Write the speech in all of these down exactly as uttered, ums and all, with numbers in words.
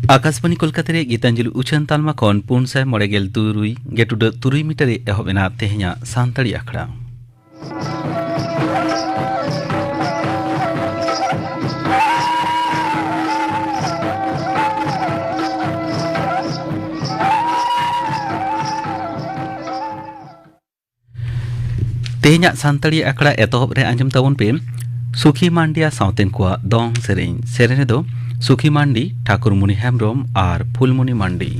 ᱟᱠᱟᱥᱵᱟᱱᱤ ᱠᱳᱞᱠᱟᱛᱟ ᱨᱮ ᱜᱤᱛᱟᱧᱡᱚᱞᱤ ᱩᱪᱷᱟᱹᱱ ᱛᱟᱞᱢᱟ ᱠᱷᱚᱱ ᱯᱩᱱ ᱥᱟᱭ ᱢᱚᱬᱮ ᱜᱮᱞ ᱛᱩᱨᱩᱭ ᱜᱮᱴᱩᱰᱟᱹ ᱛᱩᱨᱩᱭ ᱢᱤᱴᱟᱨ ᱨᱮ ᱮᱦᱚᱵ ᱮᱱᱟ ᱛᱮᱦᱮᱧᱟᱜ ᱥᱟᱱᱛᱟᱲᱤ ᱟᱠᱷᱲᱟ᱾ ᱛᱮᱦᱮᱧᱟᱜ ᱥᱟᱱᱛᱟᱲᱤ ᱟᱠᱷᱲᱟ ᱮᱛᱚᱦᱚᱵ ᱨᱮ ᱟᱸᱡᱚᱢ ᱛᱟᱵᱚᱱ ᱯᱮ ᱥᱩᱠᱷᱤ ᱢᱟᱱᱰᱤᱭᱟ ᱥᱟᱶᱛᱮᱱ ᱠᱚᱣᱟᱜ ᱫᱚᱝ ᱥᱮᱨᱮᱧ᱾ ᱥᱮᱨᱮᱧ ᱨᱮᱫᱚ ᱥᱩᱠᱷᱤ ᱢᱟᱱᱰᱤ, ᱴᱷᱟᱠᱩᱨᱢᱩᱱᱤ ᱦᱮᱢᱵᱽᱨᱚᱢ ᱟᱨ ᱯᱷᱩᱞᱢᱩᱱᱤ ᱢᱟᱱᱰᱤ᱾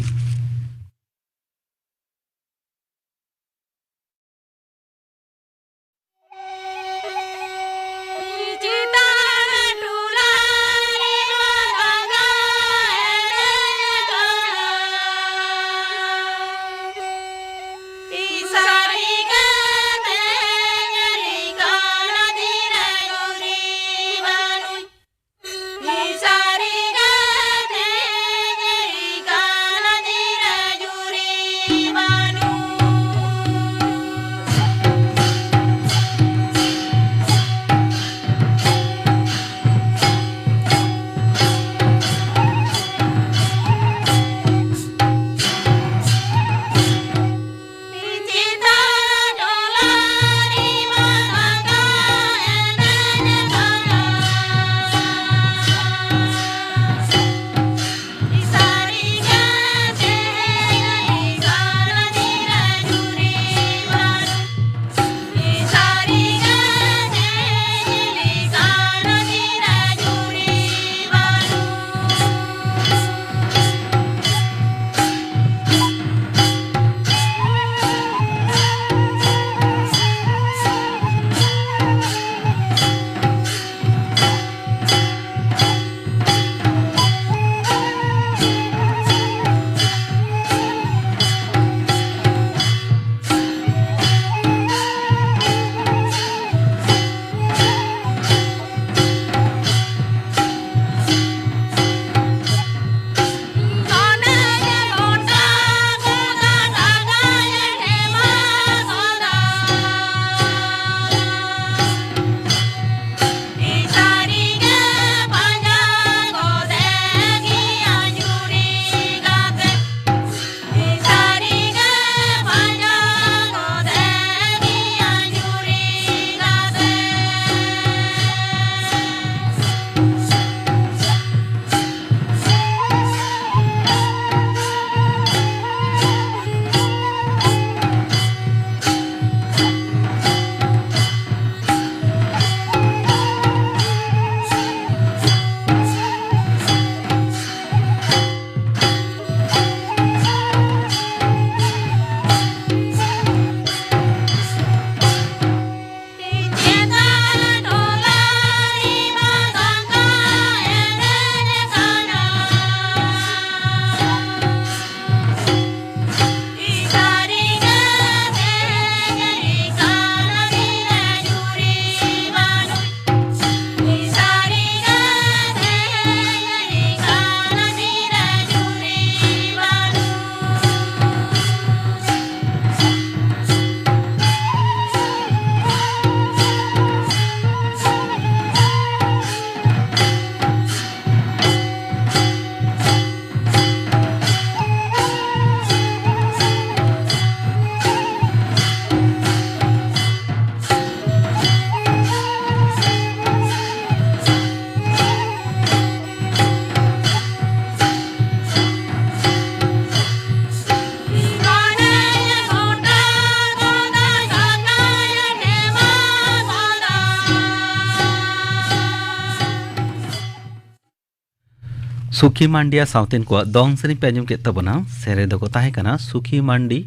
ᱥᱩᱠᱷᱤ ᱢᱟᱱᱰᱤᱭᱟ ᱥᱟᱶᱛᱮᱱ ᱠᱚᱣᱟᱜ ᱫᱚᱝ ᱥᱮᱨᱮᱧ ᱯᱮ ᱟᱸᱡᱚᱢ ᱠᱮᱫ ᱛᱟᱵᱚᱱᱟ᱾ ᱥᱮᱨᱮᱧ ᱫᱚᱠᱚ ᱛᱟᱦᱮᱸ ᱠᱟᱱᱟ ᱥᱩᱠᱷᱤ ᱢᱟᱱᱰᱤ,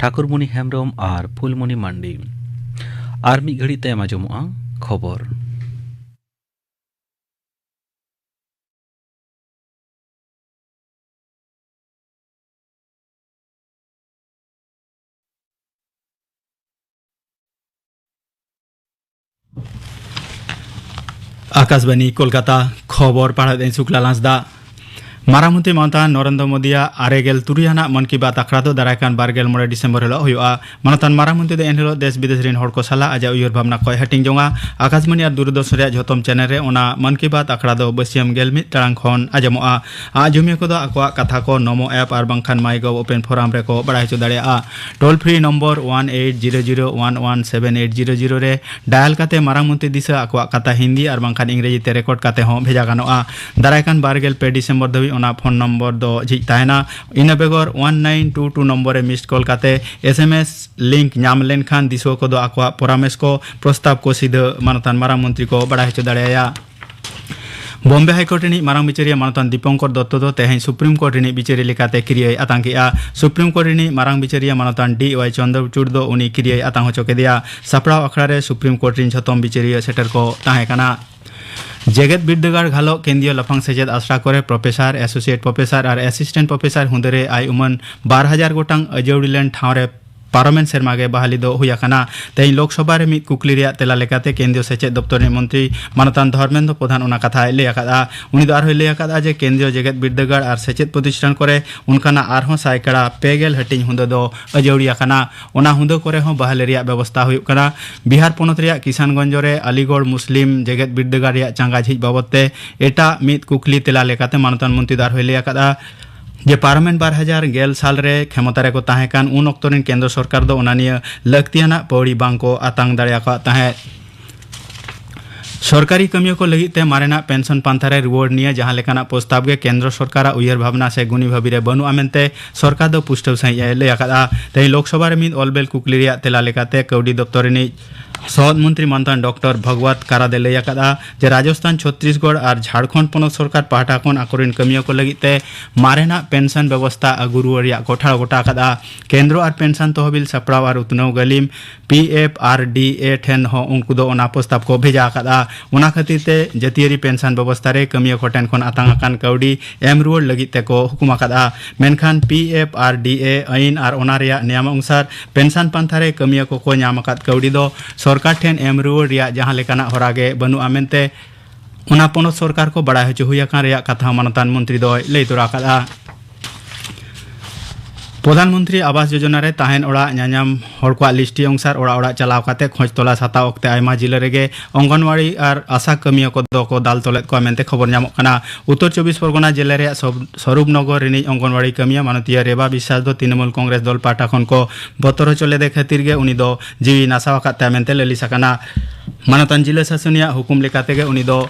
ᱴᱷᱟᱠᱩᱨᱢᱩᱱᱤ ᱦᱮᱢᱵᱨᱚᱢ ᱟᱨ ᱯᱷᱩᱞᱢᱩᱱᱤ ᱢᱟᱱᱰᱤ᱾ ᱟᱨ ᱢᱤᱫ ᱜᱷᱟᱹᱲᱤᱡ ᱛᱟᱭᱚᱢ ᱟᱸᱡᱚᱢᱚᱜᱼᱟ ᱠᱷᱚᱵᱚᱨ᱾ ᱟᱠᱟᱥᱵᱟᱱᱤ ᱠᱳᱞᱠᱟᱛᱟ, ᱠᱷᱚᱵᱚᱨ ᱯᱟᱲᱦᱟᱣᱮᱫᱟᱹᱧ ᱥᱩᱠᱞᱟᱞ ᱦᱟᱸᱥᱫᱟ᱾ ᱢᱟᱨᱟᱝ ᱢᱚᱱᱛᱨᱤ ᱢᱟᱱᱚᱛᱟᱱ ᱱᱚᱨᱮᱱᱫᱨᱚ ᱢᱳᱫᱤᱭᱟᱜ ᱟᱨᱮ ᱜᱮᱞ ᱛᱩᱨᱩᱭ ᱟᱱᱟᱜ ᱢᱚᱱ ᱠᱤ ᱵᱟᱛ ᱟᱠᱷᱲᱟ ᱫᱚ ᱫᱟᱨᱟᱭ ᱠᱟᱱ ᱵᱟᱨ ᱜᱮᱞ ᱢᱚᱬᱮ ᱰᱤᱥᱮᱢᱵᱚᱨ ᱦᱤᱞᱳᱜ ᱦᱩᱭᱩᱜᱼᱟ᱾ ᱢᱟᱱᱚᱛᱟᱱ ᱢᱟᱨᱟᱝ ᱢᱚᱱᱛᱨᱤ ᱫᱚ ᱮᱱᱦᱤᱞᱳᱜ ᱫᱮᱥ ᱵᱤᱫᱮᱥ ᱨᱤᱱ ᱦᱚᱲ ᱠᱚ ᱥᱟᱞᱟᱜ ᱟᱡᱟᱜ ᱩᱭᱦᱟᱹᱨ ᱵᱷᱟᱵᱽᱱᱟ ᱠᱚᱭ ᱦᱟᱹᱴᱤᱧ ᱡᱚᱝᱟ᱾ ᱟᱠᱟᱥᱵᱟᱱᱤ ᱟᱨ ᱫᱩᱨᱫᱚᱨᱥᱚᱱ ᱨᱮᱭᱟᱜ ᱡᱷᱚᱛᱚᱢ ᱪᱮᱱᱮᱞ ᱨᱮ ᱚᱱᱟ ᱢᱚᱱ ᱠᱤ ᱵᱟᱛ ᱟᱠᱷᱲᱟ ᱫᱚ ᱵᱟᱹᱥᱭᱟᱹᱢ ᱜᱮᱞ ᱢᱤᱫ ᱴᱟᱲᱟᱝ ᱠᱷᱚᱱ ᱟᱸᱡᱚᱢᱚᱜᱼᱟ᱾ ᱟᱸᱡᱚᱢᱤᱭᱟᱹ ᱠᱚᱫᱚ ᱟᱠᱚᱣᱟᱜ ᱠᱟᱛᱷᱟ ᱠᱚ ᱱᱚᱢᱳ ᱮᱯ ᱟᱨ ᱵᱟᱝᱠᱷᱟᱱ ᱢᱟᱭ ᱜᱚᱵᱷ ᱳᱯᱮᱱ ᱯᱷᱳᱨᱟᱢ ᱨᱮᱠᱚ ᱵᱟᱲᱟᱭ ᱦᱚᱪᱚ ᱫᱟᱲᱮᱭᱟᱜᱼᱟ᱾ Toll free number one eight zero zero one one seven eight zero zero ᱨᱮ ᱰᱟᱭᱟᱞ ᱠᱟᱛᱮ ᱢᱟᱨᱟᱝ ᱢᱚᱱᱛᱨᱤ ᱫᱤᱥᱟᱹ ᱟᱠᱚᱣᱟᱜ ᱠᱟᱛᱷᱟ ᱦᱤᱱᱫᱤ ᱟᱨ ᱵᱟᱝᱠᱷᱟᱱ ᱤᱝᱨᱮᱡᱤ ᱛᱮ ᱨᱮᱠᱚᱨᱰ ᱠᱟᱛᱮ ᱦᱚᱸ ᱵᱷᱮᱡᱟ ᱜᱟᱱᱚᱜᱼᱟ᱾ ᱫᱟᱨᱟᱭ ᱠᱟᱱ ᱵᱟᱨ ᱜᱮᱞ ᱯᱮ ᱰᱤᱥᱮᱢᱵᱚᱨ ᱫᱷᱟᱹᱵᱤᱡ ᱚᱱᱟ ᱯᱷᱳᱱ ᱱᱚᱢᱵᱚᱨ ᱫᱚ ᱡᱷᱤᱡ ᱛᱟᱦᱮᱱᱟ᱾ ᱤᱱᱟᱹ ᱵᱮᱜᱚᱨ one nine two two number ᱨᱮ ᱢᱤᱥᱰ ᱠᱚᱞ ᱠᱟᱛᱮ ᱮᱥ ᱮᱢ ᱮᱥ ᱞᱤᱝᱠ ᱧᱟᱢ ᱞᱮᱱᱠᱷᱟᱱ ᱫᱤᱥᱩᱣᱟᱹ ᱠᱚᱫᱚ ᱟᱠᱚᱣᱟᱜ ᱯᱚᱨᱟᱢᱮᱥ ᱠᱚ, ᱯᱨᱚᱥᱛᱟᱵ ᱠᱚ ᱥᱤᱫᱷᱟᱹ ᱢᱟᱱᱚᱛᱟᱱ ᱢᱟᱨᱟᱝ ᱢᱚᱱᱛᱨᱤ ᱠᱚ ᱵᱟᱲᱟᱭ ᱦᱚᱪᱚ ᱫᱟᱲᱮᱭᱟᱭᱟ᱾ ᱵᱚᱢᱵᱮ ᱦᱟᱭᱠᱳᱨᱴ ᱨᱤᱱᱤᱡ ᱢᱟᱨᱟᱝ ᱵᱤᱪᱟᱹᱨᱤᱭᱟᱹ ᱢᱟᱱᱚᱛᱟᱱ ᱫᱤᱯᱚᱝᱠᱚᱨ ᱫᱚᱛᱛᱚ ᱫᱚ ᱛᱮᱦᱮᱧ ᱥᱩᱯᱨᱤᱢ ᱠᱳᱨᱴ ᱨᱤᱱᱤᱡ ᱵᱤᱪᱟᱹᱨᱤᱭᱟᱹ ᱞᱮᱠᱟᱛᱮ ᱠᱤᱨᱤᱭᱟᱹᱭ ᱟᱛᱟᱝ ᱠᱮᱫᱼᱟ᱾ ᱥᱩᱯᱨᱤᱢ ᱠᱳᱨᱴ ᱨᱤᱱᱤᱡ ᱢᱟᱨᱟᱝ ᱵᱤᱪᱟᱹᱨᱤᱭᱟᱹ ᱢᱟᱱᱚᱛᱟᱱ ᱰᱤ ᱣᱟᱭ ᱪᱚᱱᱫᱨᱚᱪᱩᱰ ᱫᱚ ᱩᱱᱤ ᱠᱤᱨᱤᱭᱟᱹᱭ ᱟᱛᱟᱝ ᱦᱚᱪᱚ ᱠᱮᱫᱮᱭᱟ᱾ ᱥᱟᱯᱲᱟᱣ ᱟᱠᱷᱲᱟ ᱨᱮ ᱥᱩᱯᱨᱤᱢ ᱠᱳᱨᱴ ᱨᱤᱱ ᱡᱷᱚᱛᱚᱢ ᱵᱤᱪᱟᱹᱨᱤᱭᱟᱹ ᱥᱮᱴᱮᱨ ᱠᱚ ᱛᱟᱦᱮᱸ ᱠᱟᱱᱟ᱾ ᱡᱮᱜᱮᱛ ᱵᱤᱨᱫᱟᱹᱜᱟᱲ ᱜᱷᱟᱞᱚᱜ ᱠᱮᱱᱫᱨᱤᱭᱚ ᱞᱟᱯᱷᱟᱝ ᱥᱮᱪᱮᱫ ᱟᱥᱲᱟ ᱠᱚᱨᱮ ᱯᱨᱚᱯᱷᱮᱥᱟᱨ, ᱮᱥᱳᱥᱤᱭᱮᱴ ᱯᱨᱚᱯᱷᱮᱥᱟᱨ ᱟᱨ ᱮᱥᱤᱥᱴᱮᱱᱴ ᱯᱨᱚᱯᱷᱮᱥᱟᱨ ᱦᱩᱫᱟᱹ ᱨᱮ ᱟᱭ ᱩᱢᱟᱹᱱ ᱵᱟᱨ ᱦᱟᱡᱟᱨ ᱜᱚᱴᱟᱝ ᱟᱹᱡᱟᱹᱣᱲᱤ ᱞᱮᱱ ᱴᱷᱟᱶ ᱨᱮ ᱯᱟᱨᱚᱢᱮᱱ ᱥᱮᱨᱢᱟ ᱜᱮ ᱵᱟᱦᱟᱞᱤ ᱫᱚ ᱦᱩᱭ ᱟᱠᱟᱱᱟ᱾ ᱛᱮᱦᱮᱧ ᱞᱳᱠᱥᱚᱵᱷᱟ ᱨᱮ ᱢᱤᱫ ᱠᱩᱠᱞᱤ ᱨᱮᱭᱟᱜ ᱛᱮᱞᱟ ᱞᱮᱠᱟᱛᱮ ᱠᱮᱱᱫᱨᱤᱭᱚ ᱥᱮᱪᱮᱫ ᱫᱚᱯᱛᱚᱨ ᱨᱤᱱᱤᱡ ᱢᱚᱱᱛᱨᱤ ᱢᱟᱱᱚᱛᱟᱱ ᱫᱷᱚᱨᱢᱮᱱᱫᱨᱚ ᱯᱨᱚᱫᱷᱟᱱ ᱚᱱᱟ ᱠᱟᱛᱷᱟᱭ ᱞᱟᱹᱭ ᱟᱠᱟᱫᱼᱟ᱾ ᱩᱱᱤ ᱫᱚ ᱟᱨᱦᱚᱸᱭ ᱞᱟᱹᱭ ᱟᱠᱟᱫᱼᱟ ᱡᱮ ᱠᱮᱱᱫᱨᱤᱭᱚ ᱡᱮᱜᱮᱛ ᱵᱤᱨᱫᱟᱹᱜᱟᱲ ᱟᱨ ᱥᱮᱪᱮᱫ ᱯᱨᱚᱛᱤᱥᱴᱷᱟᱱ ᱠᱚᱨᱮ ᱚᱱᱠᱟᱱᱟᱜ ᱟᱨᱦᱚᱸ ᱥᱟᱭᱠᱟᱲᱟ ᱯᱮ ᱜᱮᱞ ᱦᱟᱹᱴᱤᱧ ᱦᱩᱫᱟᱹ ᱫᱚ ᱟᱹᱡᱟᱹᱣᱲᱤ ᱟᱠᱟᱱᱟ᱾ ᱚᱱᱟ ᱦᱩᱫᱟᱹ ᱠᱚᱨᱮ ᱦᱚᱸ ᱵᱟᱦᱟᱞᱤ ᱨᱮᱭᱟᱜ ᱵᱮᱵᱚᱥᱛᱟ ᱦᱩᱭᱩᱜ ᱠᱟᱱᱟ᱾ ᱵᱤᱦᱟᱨ ᱯᱚᱱᱚᱛ ᱨᱮᱭᱟᱜ ᱠᱤᱥᱟᱱᱜᱚᱧᱡᱽ ᱨᱮ ᱟᱞᱤᱜᱚᱲ ᱢᱩᱥᱞᱤᱢ ᱡᱮᱜᱮᱛ ᱵᱤᱨᱫᱟᱹᱜᱟᱲ ᱨᱮᱭᱟᱜ ᱪᱟᱸᱜᱟ ᱡᱷᱤᱡ ᱵᱟᱵᱚᱛ ᱛᱮ ᱮᱴᱟᱜ ᱢᱤᱫ ᱠᱩᱠᱞᱤ ᱛᱮᱞᱟ ᱞᱮᱠᱟᱛᱮ ᱢᱟᱱᱚᱛᱟᱱ ᱢᱚᱱᱛᱨᱤ ᱫᱚ ᱟᱨᱦᱚᱸᱭ ᱞᱟᱹᱭ ᱟᱠᱟᱫᱼᱟ ᱡᱮ ᱯᱟᱨᱚᱢᱮᱱ ᱵᱟᱨ ᱦᱟᱡᱟᱨ ᱜᱮᱞ ᱥᱟᱞ ᱨᱮ ᱠᱷᱮᱢᱚᱛᱟ ᱨᱮᱠᱚ ᱛᱟᱦᱮᱸ ᱠᱟᱱ ᱩᱱ ᱚᱠᱛᱚ ᱨᱮᱱ ᱠᱮᱱᱫᱨᱚ ᱥᱚᱨᱠᱟᱨ ᱫᱚ ᱚᱱᱟ ᱱᱤᱭᱟᱹ ᱞᱟᱹᱠᱛᱤᱭᱟᱱᱟᱜ ᱯᱟᱹᱣᱲᱤ ᱵᱟᱝ ᱠᱚ ᱟᱛᱟᱝ ᱫᱟᱲᱮ ᱟᱠᱟᱫ ᱛᱟᱦᱮᱸᱫ᱾ ᱥᱚᱨᱠᱟᱨᱤ ᱠᱟᱹᱢᱤᱭᱟᱹ ᱠᱚ ᱞᱟᱹᱜᱤᱫ ᱛᱮ ᱢᱟᱨᱮᱱᱟᱜ ᱯᱮᱱᱥᱚᱱ ᱯᱟᱱᱛᱷᱟ ᱨᱮ ᱨᱩᱣᱟᱹᱲ ᱱᱤᱭᱟᱹ ᱡᱟᱦᱟᱸ ᱞᱮᱠᱟᱱᱟᱜ ᱯᱨᱚᱥᱛᱟᱵ ᱜᱮ ᱠᱮᱱᱫᱨᱚ ᱥᱚᱨᱠᱟᱨᱟᱜ ᱩᱭᱦᱟᱹᱨ ᱵᱷᱟᱵᱽᱱᱟ ᱥᱮ ᱜᱩᱱᱤ ᱵᱷᱟᱹᱵᱤ ᱨᱮ ᱵᱟᱹᱱᱩᱜᱼᱟ ᱢᱮᱱᱛᱮ ᱥᱚᱨᱠᱟᱨ ᱫᱚ ᱯᱩᱥᱴᱟᱹᱣ ᱥᱟᱺᱦᱤᱡ ᱮ ᱞᱟᱹᱭ ᱟᱠᱟᱫᱼᱟ᱾ ᱛᱮᱦᱮᱧ ᱞᱳᱠᱥᱚᱵᱷᱟ ᱨᱮ ᱢᱤᱫ ᱚᱞᱵᱮᱞ ᱠᱩᱠᱞᱤ ᱨᱮᱭᱟᱜ ᱛᱮᱞᱟ ᱞᱮᱠᱟᱛᱮ ᱠᱟᱹᱣᱰᱤ ᱫᱚᱯᱛᱚᱨ ᱨᱤᱱᱤᱡ ᱥᱚᱦᱚᱫ ᱢᱚᱱᱛᱨᱤ ᱢᱟᱱᱛᱟᱱ ᱰᱚᱠᱴᱚᱨ ᱵᱷᱚᱜᱚᱣᱚᱛ ᱠᱟᱨᱟᱫᱮ ᱞᱟᱹᱭ ᱟᱠᱟᱫᱼᱟ ᱡᱮ ᱨᱟᱡᱚᱥᱛᱷᱟᱱ, ᱪᱷᱚᱛᱨᱤᱥᱜᱚᱲ ᱟᱨ ᱡᱷᱟᱲᱠᱷᱚᱸᱰ ᱯᱚᱱᱚᱛ ᱥᱚᱨᱠᱟᱨ ᱯᱟᱦᱴᱟ ᱠᱷᱚᱱ ᱟᱠᱚᱨᱮᱱ ᱠᱟᱹᱢᱤᱭᱟᱹ ᱠᱚ ᱞᱟᱹᱜᱤᱫ ᱛᱮ ᱢᱟᱨᱮᱱᱟᱜ ᱯᱮᱱᱥᱚᱱ ᱵᱮᱵᱚᱥᱛᱟ ᱟᱹᱜᱩ ᱨᱩᱣᱟᱹᱲ ᱨᱮᱭᱟᱜ ᱠᱚ ᱴᱷᱟᱲᱚ ᱜᱚᱴᱟ ᱟᱠᱟᱫᱼᱟ᱾ ᱠᱮᱱᱫᱨᱚ ᱟᱨ ᱯᱮᱱᱥᱚᱱ ᱛᱚᱦᱚᱵᱤᱞ ᱥᱟᱯᱲᱟᱣ ᱟᱨ ᱩᱛᱱᱟᱹᱣ ᱜᱟᱹᱞᱤᱢ ᱯᱤ ᱮᱯᱷ ᱟᱨ ᱰᱤ ᱮ ᱴᱷᱮᱱ ᱦᱚᱸ ᱩᱱᱠᱩ ᱫᱚ ᱚᱱᱟ ᱯᱨᱚᱥᱛᱟᱵ ᱠᱚ ᱵᱷᱮᱡᱟ ᱟᱠᱟᱫᱼᱟ᱾ ᱚᱱᱟ ᱠᱷᱟᱹᱛᱤᱨ ᱛᱮ ᱡᱟᱹᱛᱤᱭᱟᱹᱨᱤ ᱯᱮᱱᱥᱚᱱ ᱵᱮᱵᱚᱥᱛᱟ ᱨᱮ ᱠᱟᱹᱢᱤᱭᱟᱹ ᱠᱚ ᱴᱷᱮᱱ ᱠᱷᱚᱱ ᱟᱛᱟᱝ ᱟᱠᱟᱱ ᱠᱟᱹᱣᱰᱤ ᱮᱢ ᱨᱩᱣᱟᱹᱲ ᱞᱟᱹᱜᱤᱫ ᱛᱮᱠᱚ ᱦᱩᱠᱩᱢ ᱟᱠᱟᱫᱼᱟ᱾ ᱢᱮᱱᱠᱷᱟᱱ ᱯᱤ ᱮᱯᱷ ᱟᱨ ᱰᱤ ᱮ ᱟᱹᱭᱤᱱ ᱟᱨ ᱚᱱᱟ ᱨᱮᱭᱟᱜ ᱱᱮᱭᱟᱢ ᱚᱱᱩᱥᱟᱨ ᱯᱮᱱᱥᱚᱱ ᱯᱟᱱᱛᱷᱟ ᱨᱮ ᱠᱟᱹᱢᱤᱭᱟᱹ ᱠᱚᱠᱚ ᱧᱟᱢ ᱟᱠᱟᱫ ᱠᱟᱹᱣᱰᱤ ᱫᱚ ᱥᱚᱨᱠᱟᱨ ᱴᱷᱮᱱ ᱮᱢ ᱨᱩᱣᱟᱹᱲ ᱨᱮᱭᱟᱜ ᱡᱟᱦᱟᱸ ᱞᱮᱠᱟᱱᱟᱜ ᱦᱚᱨᱟ ᱜᱮ ᱵᱟᱹᱱᱩᱜᱼᱟ ᱢᱮᱱᱛᱮ ᱚᱱᱟ ᱯᱚᱱᱚᱛ ᱥᱚᱨᱠᱟᱨ ᱠᱚ ᱵᱟᱲᱟᱭ ᱦᱚᱪᱚ ᱦᱩᱭ ᱟᱠᱟᱱ ᱨᱮᱭᱟᱜ ᱠᱟᱛᱷᱟ ᱦᱚᱸ ᱢᱟᱱᱚᱛᱟᱱ ᱢᱚᱱᱛᱨᱤ ᱫᱚᱭ ᱞᱟᱹᱭ ᱛᱚᱨᱟ ᱟᱠᱟᱫᱼᱟ᱾ ᱯᱨᱚᱫᱷᱟᱱ ᱢᱚᱱᱛᱨᱤ ᱟᱵᱟᱥ ᱡᱳᱡᱚᱱᱟ ᱨᱮ ᱛᱟᱦᱮᱱ ᱚᱲᱟᱜ ᱧᱟᱧᱟᱢ ᱦᱚᱲ ᱠᱚᱣᱟᱜ ᱞᱤᱥᱴᱤ ᱚᱱᱩᱥᱟᱨ ᱚᱲᱟᱜ ᱚᱲᱟᱜ ᱪᱟᱞᱟᱣ ᱠᱟᱛᱮ ᱠᱷᱚᱡᱽ ᱛᱚᱞᱟᱥ ᱦᱟᱛᱟᱣ ᱚᱠᱛᱮ ᱟᱭᱢᱟ ᱡᱤᱞᱟᱹ ᱨᱮᱜᱮ ᱚᱝᱜᱚᱱᱣᱟᱲᱤ ᱟᱨ ᱟᱥᱟ ᱠᱟᱹᱢᱤᱭᱟᱹ ᱠᱚᱫᱚ ᱠᱚ ᱫᱟᱞ ᱛᱚᱞᱮᱫ ᱠᱚᱣᱟ ᱢᱮᱱᱛᱮ ᱠᱷᱚᱵᱚᱨ ᱧᱟᱢᱚᱜ ᱠᱟᱱᱟ᱾ ᱩᱛᱛᱚᱨ ᱪᱚᱵᱵᱤᱥ ᱯᱚᱨᱜᱚᱱᱟ ᱡᱮᱞᱟ ᱨᱮᱭᱟᱜ ᱥᱚᱵ-, ᱥᱚᱨᱩᱯᱱᱚᱜᱚᱨ ᱨᱤᱱᱤᱡ ᱚᱝᱜᱚᱱᱣᱟᱲᱤ ᱠᱟᱹᱢᱤᱭᱟᱹ ᱢᱟᱱᱚᱛᱤᱭᱟᱹ ᱨᱮᱵᱟ ᱵᱤᱥᱣᱟᱥ ᱫᱚ ᱛᱨᱤᱱᱚᱢᱩᱞ ᱠᱚᱝᱜᱨᱮᱥ ᱫᱚᱞ ᱯᱟᱦᱴᱟ ᱠᱷᱚᱱ ᱠᱚ ᱵᱚᱛᱚᱨ ᱦᱚᱪᱚ ᱞᱮᱫᱮ ᱠᱷᱟᱹᱛᱤᱨ ᱜᱮ ᱩᱱᱤ ᱫᱚ ᱡᱤᱣᱤ ᱱᱟᱥᱟᱣ ᱟᱠᱟᱫ ᱛᱟᱭᱟ ᱢᱮᱱᱛᱮ ᱞᱟᱹᱞᱤᱥ ᱟᱠᱟᱱᱟ᱾ ᱢᱟᱱᱚᱛᱟᱱ ᱡᱤᱞᱟᱹ ᱥᱟᱥᱚᱱᱤᱭᱟᱜ ᱦᱩᱠᱩᱢ ᱞᱮᱠᱟ ᱛᱮᱜᱮ ᱩᱱᱤ ᱫᱚ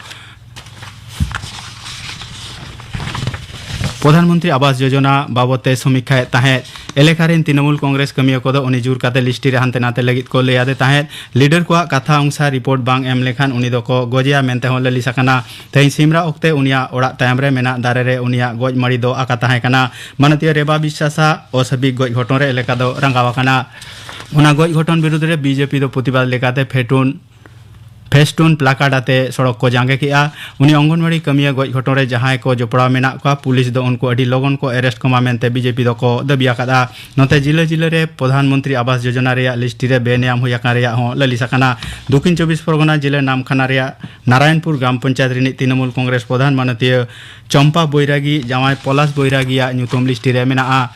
ᱯᱨᱚᱫᱷᱟᱱ ᱢᱚᱱᱛᱨᱤ ᱟᱵᱟᱥ ᱡᱳᱡᱚᱱᱟ ᱵᱟᱵᱚᱫ ᱛᱮ ᱥᱚᱢᱤᱠᱠᱷᱟᱭᱮᱫ ᱛᱟᱦᱮᱸᱫ᱾ ᱮᱞᱮᱠᱟ ᱨᱮᱱ ᱛᱨᱤᱱᱚᱢᱩᱞ ᱠᱚᱝᱜᱨᱮᱥ ᱠᱟᱹᱢᱤᱭᱟᱹ ᱠᱚᱫᱚ ᱩᱱᱤ ᱡᱩᱨ ᱠᱟᱛᱮ ᱞᱤᱥᱴᱤ ᱨᱮ ᱦᱟᱱᱛᱮ ᱱᱟᱛᱮ ᱞᱟᱹᱜᱤᱫ ᱠᱚ ᱞᱟᱹᱭ ᱟᱫᱮ ᱛᱟᱦᱮᱸᱫ᱾ ᱞᱤᱰᱟᱨ ᱠᱚᱣᱟᱜ ᱠᱟᱛᱷᱟ ᱚᱱᱩᱥᱟᱨ ᱨᱤᱯᱳᱨᱴ ᱵᱟᱝ ᱮᱢ ᱞᱮᱠᱷᱟᱱ ᱩᱱᱤ ᱫᱚᱠᱚ ᱜᱚᱡᱮᱭᱟ ᱢᱮᱱᱛᱮ ᱦᱚᱸ ᱞᱟᱹᱞᱤᱥ ᱟᱠᱟᱱᱟ᱾ ᱛᱮᱦᱮᱧ ᱥᱤᱢᱨᱟ ᱚᱠᱛᱮ ᱩᱱᱤᱭᱟᱜ ᱚᱲᱟᱜ ᱛᱟᱭᱚᱢ ᱨᱮ ᱢᱮᱱᱟᱜ ᱫᱟᱨᱮ ᱨᱮ ᱩᱱᱤᱭᱟᱜ ᱜᱚᱡ ᱢᱟᱹᱲᱤ ᱫᱚ ᱟᱠᱟ ᱛᱟᱦᱮᱸ ᱠᱟᱱᱟ᱾ ᱢᱟᱱᱚᱛᱤᱭᱟᱹ ᱨᱮᱵᱟ ᱵᱤᱥᱣᱟᱥᱟᱜ ᱚᱥᱟᱵᱷᱤᱠ ᱜᱚᱡ ᱜᱷᱚᱴᱚᱱ ᱨᱮ ᱮᱞᱮᱠᱟ ᱫᱚ ᱨᱟᱸᱜᱟᱣ ᱟᱠᱟᱱᱟ᱾ ᱚᱱᱟ ᱜᱚᱡ ᱜᱷᱚᱴᱚᱱ ᱵᱤᱨᱩᱫᱽ ᱨᱮ ᱵᱤᱡᱮᱯᱤ ᱫᱚ ᱯᱨᱚᱛᱤᱵᱟᱫ ᱞᱮᱠᱟᱛᱮ ᱯᱷᱮᱴᱩᱱ ᱯᱷᱮᱥᱴᱩᱱ ᱯᱞᱟᱠᱟᱨᱰ ᱟᱛᱮ ᱥᱚᱲᱚᱠ ᱠᱚ ᱡᱟᱸᱜᱮ ᱠᱮᱜᱼᱟ᱾ ᱩᱱᱤ ᱚᱝᱜᱚᱱᱣᱟᱲᱤ ᱠᱟᱹᱢᱤᱭᱟᱹ ᱜᱚᱡ ᱜᱷᱚᱴᱚᱱ ᱨᱮ ᱡᱟᱦᱟᱸᱭ ᱠᱚ ᱡᱚᱯᱲᱟᱣ ᱢᱮᱱᱟᱜ ᱠᱚᱣᱟ, ᱯᱩᱞᱤᱥ ᱫᱚ ᱩᱱᱠᱩ ᱟᱹᱰᱤ ᱞᱚᱜᱚᱱ ᱠᱚ ᱮᱨᱮᱥᱴ ᱠᱚᱢᱟ ᱢᱮᱱᱛᱮ ᱵᱤᱡᱮᱯᱤ ᱫᱚᱠᱚ ᱫᱟᱹᱵᱤ ᱟᱠᱟᱫᱼᱟ᱾ ᱱᱚᱛᱮ ᱡᱤᱞᱟᱹ ᱡᱤᱞᱟᱹ ᱨᱮ ᱯᱨᱚᱫᱷᱟᱱ ᱢᱚᱱᱛᱨᱤ ᱟᱵᱟᱥ ᱡᱳᱡᱚᱱᱟ ᱨᱮᱭᱟᱜ ᱞᱤᱥᱴᱤ ᱨᱮ ᱵᱮᱱᱮᱭᱟᱢ ᱦᱩᱭ ᱟᱠᱟᱱ ᱨᱮᱭᱟᱜ ᱦᱚᱸ ᱞᱟᱹᱞᱤᱥ ᱟᱠᱟᱱᱟ᱾ ᱫᱚᱠᱷᱤᱱ ᱪᱚᱵᱵᱤᱥ ᱯᱚᱨᱜᱚᱱᱟ ᱡᱤᱞᱟᱹ ᱱᱟᱢᱠᱷᱟᱱᱟ ᱨᱮᱭᱟᱜ ᱱᱟᱨᱟᱭᱚᱱᱯᱩᱨ ᱜᱨᱟᱢ ᱯᱚᱧᱪᱟᱭᱮᱛ ᱨᱤᱱᱤᱡ ᱛᱨᱤᱱᱚᱢᱩᱞ ᱠᱚᱝᱜᱨᱮᱥ ᱯᱨᱚᱫᱷᱟᱱ ᱢᱟᱱᱚᱛᱤᱭᱟᱹ ᱪᱚᱢᱯᱟ ᱵᱳᱭᱨᱟᱜᱤ ᱡᱟᱶᱟᱭ ᱯᱚᱞᱟᱥ ᱵᱳᱭᱨᱟᱜᱤᱭᱟᱜ ᱧᱩᱛᱩᱢ ᱞᱤᱥᱴᱤ ᱨᱮ ᱢᱮᱱᱟᱜᱼᱟ᱾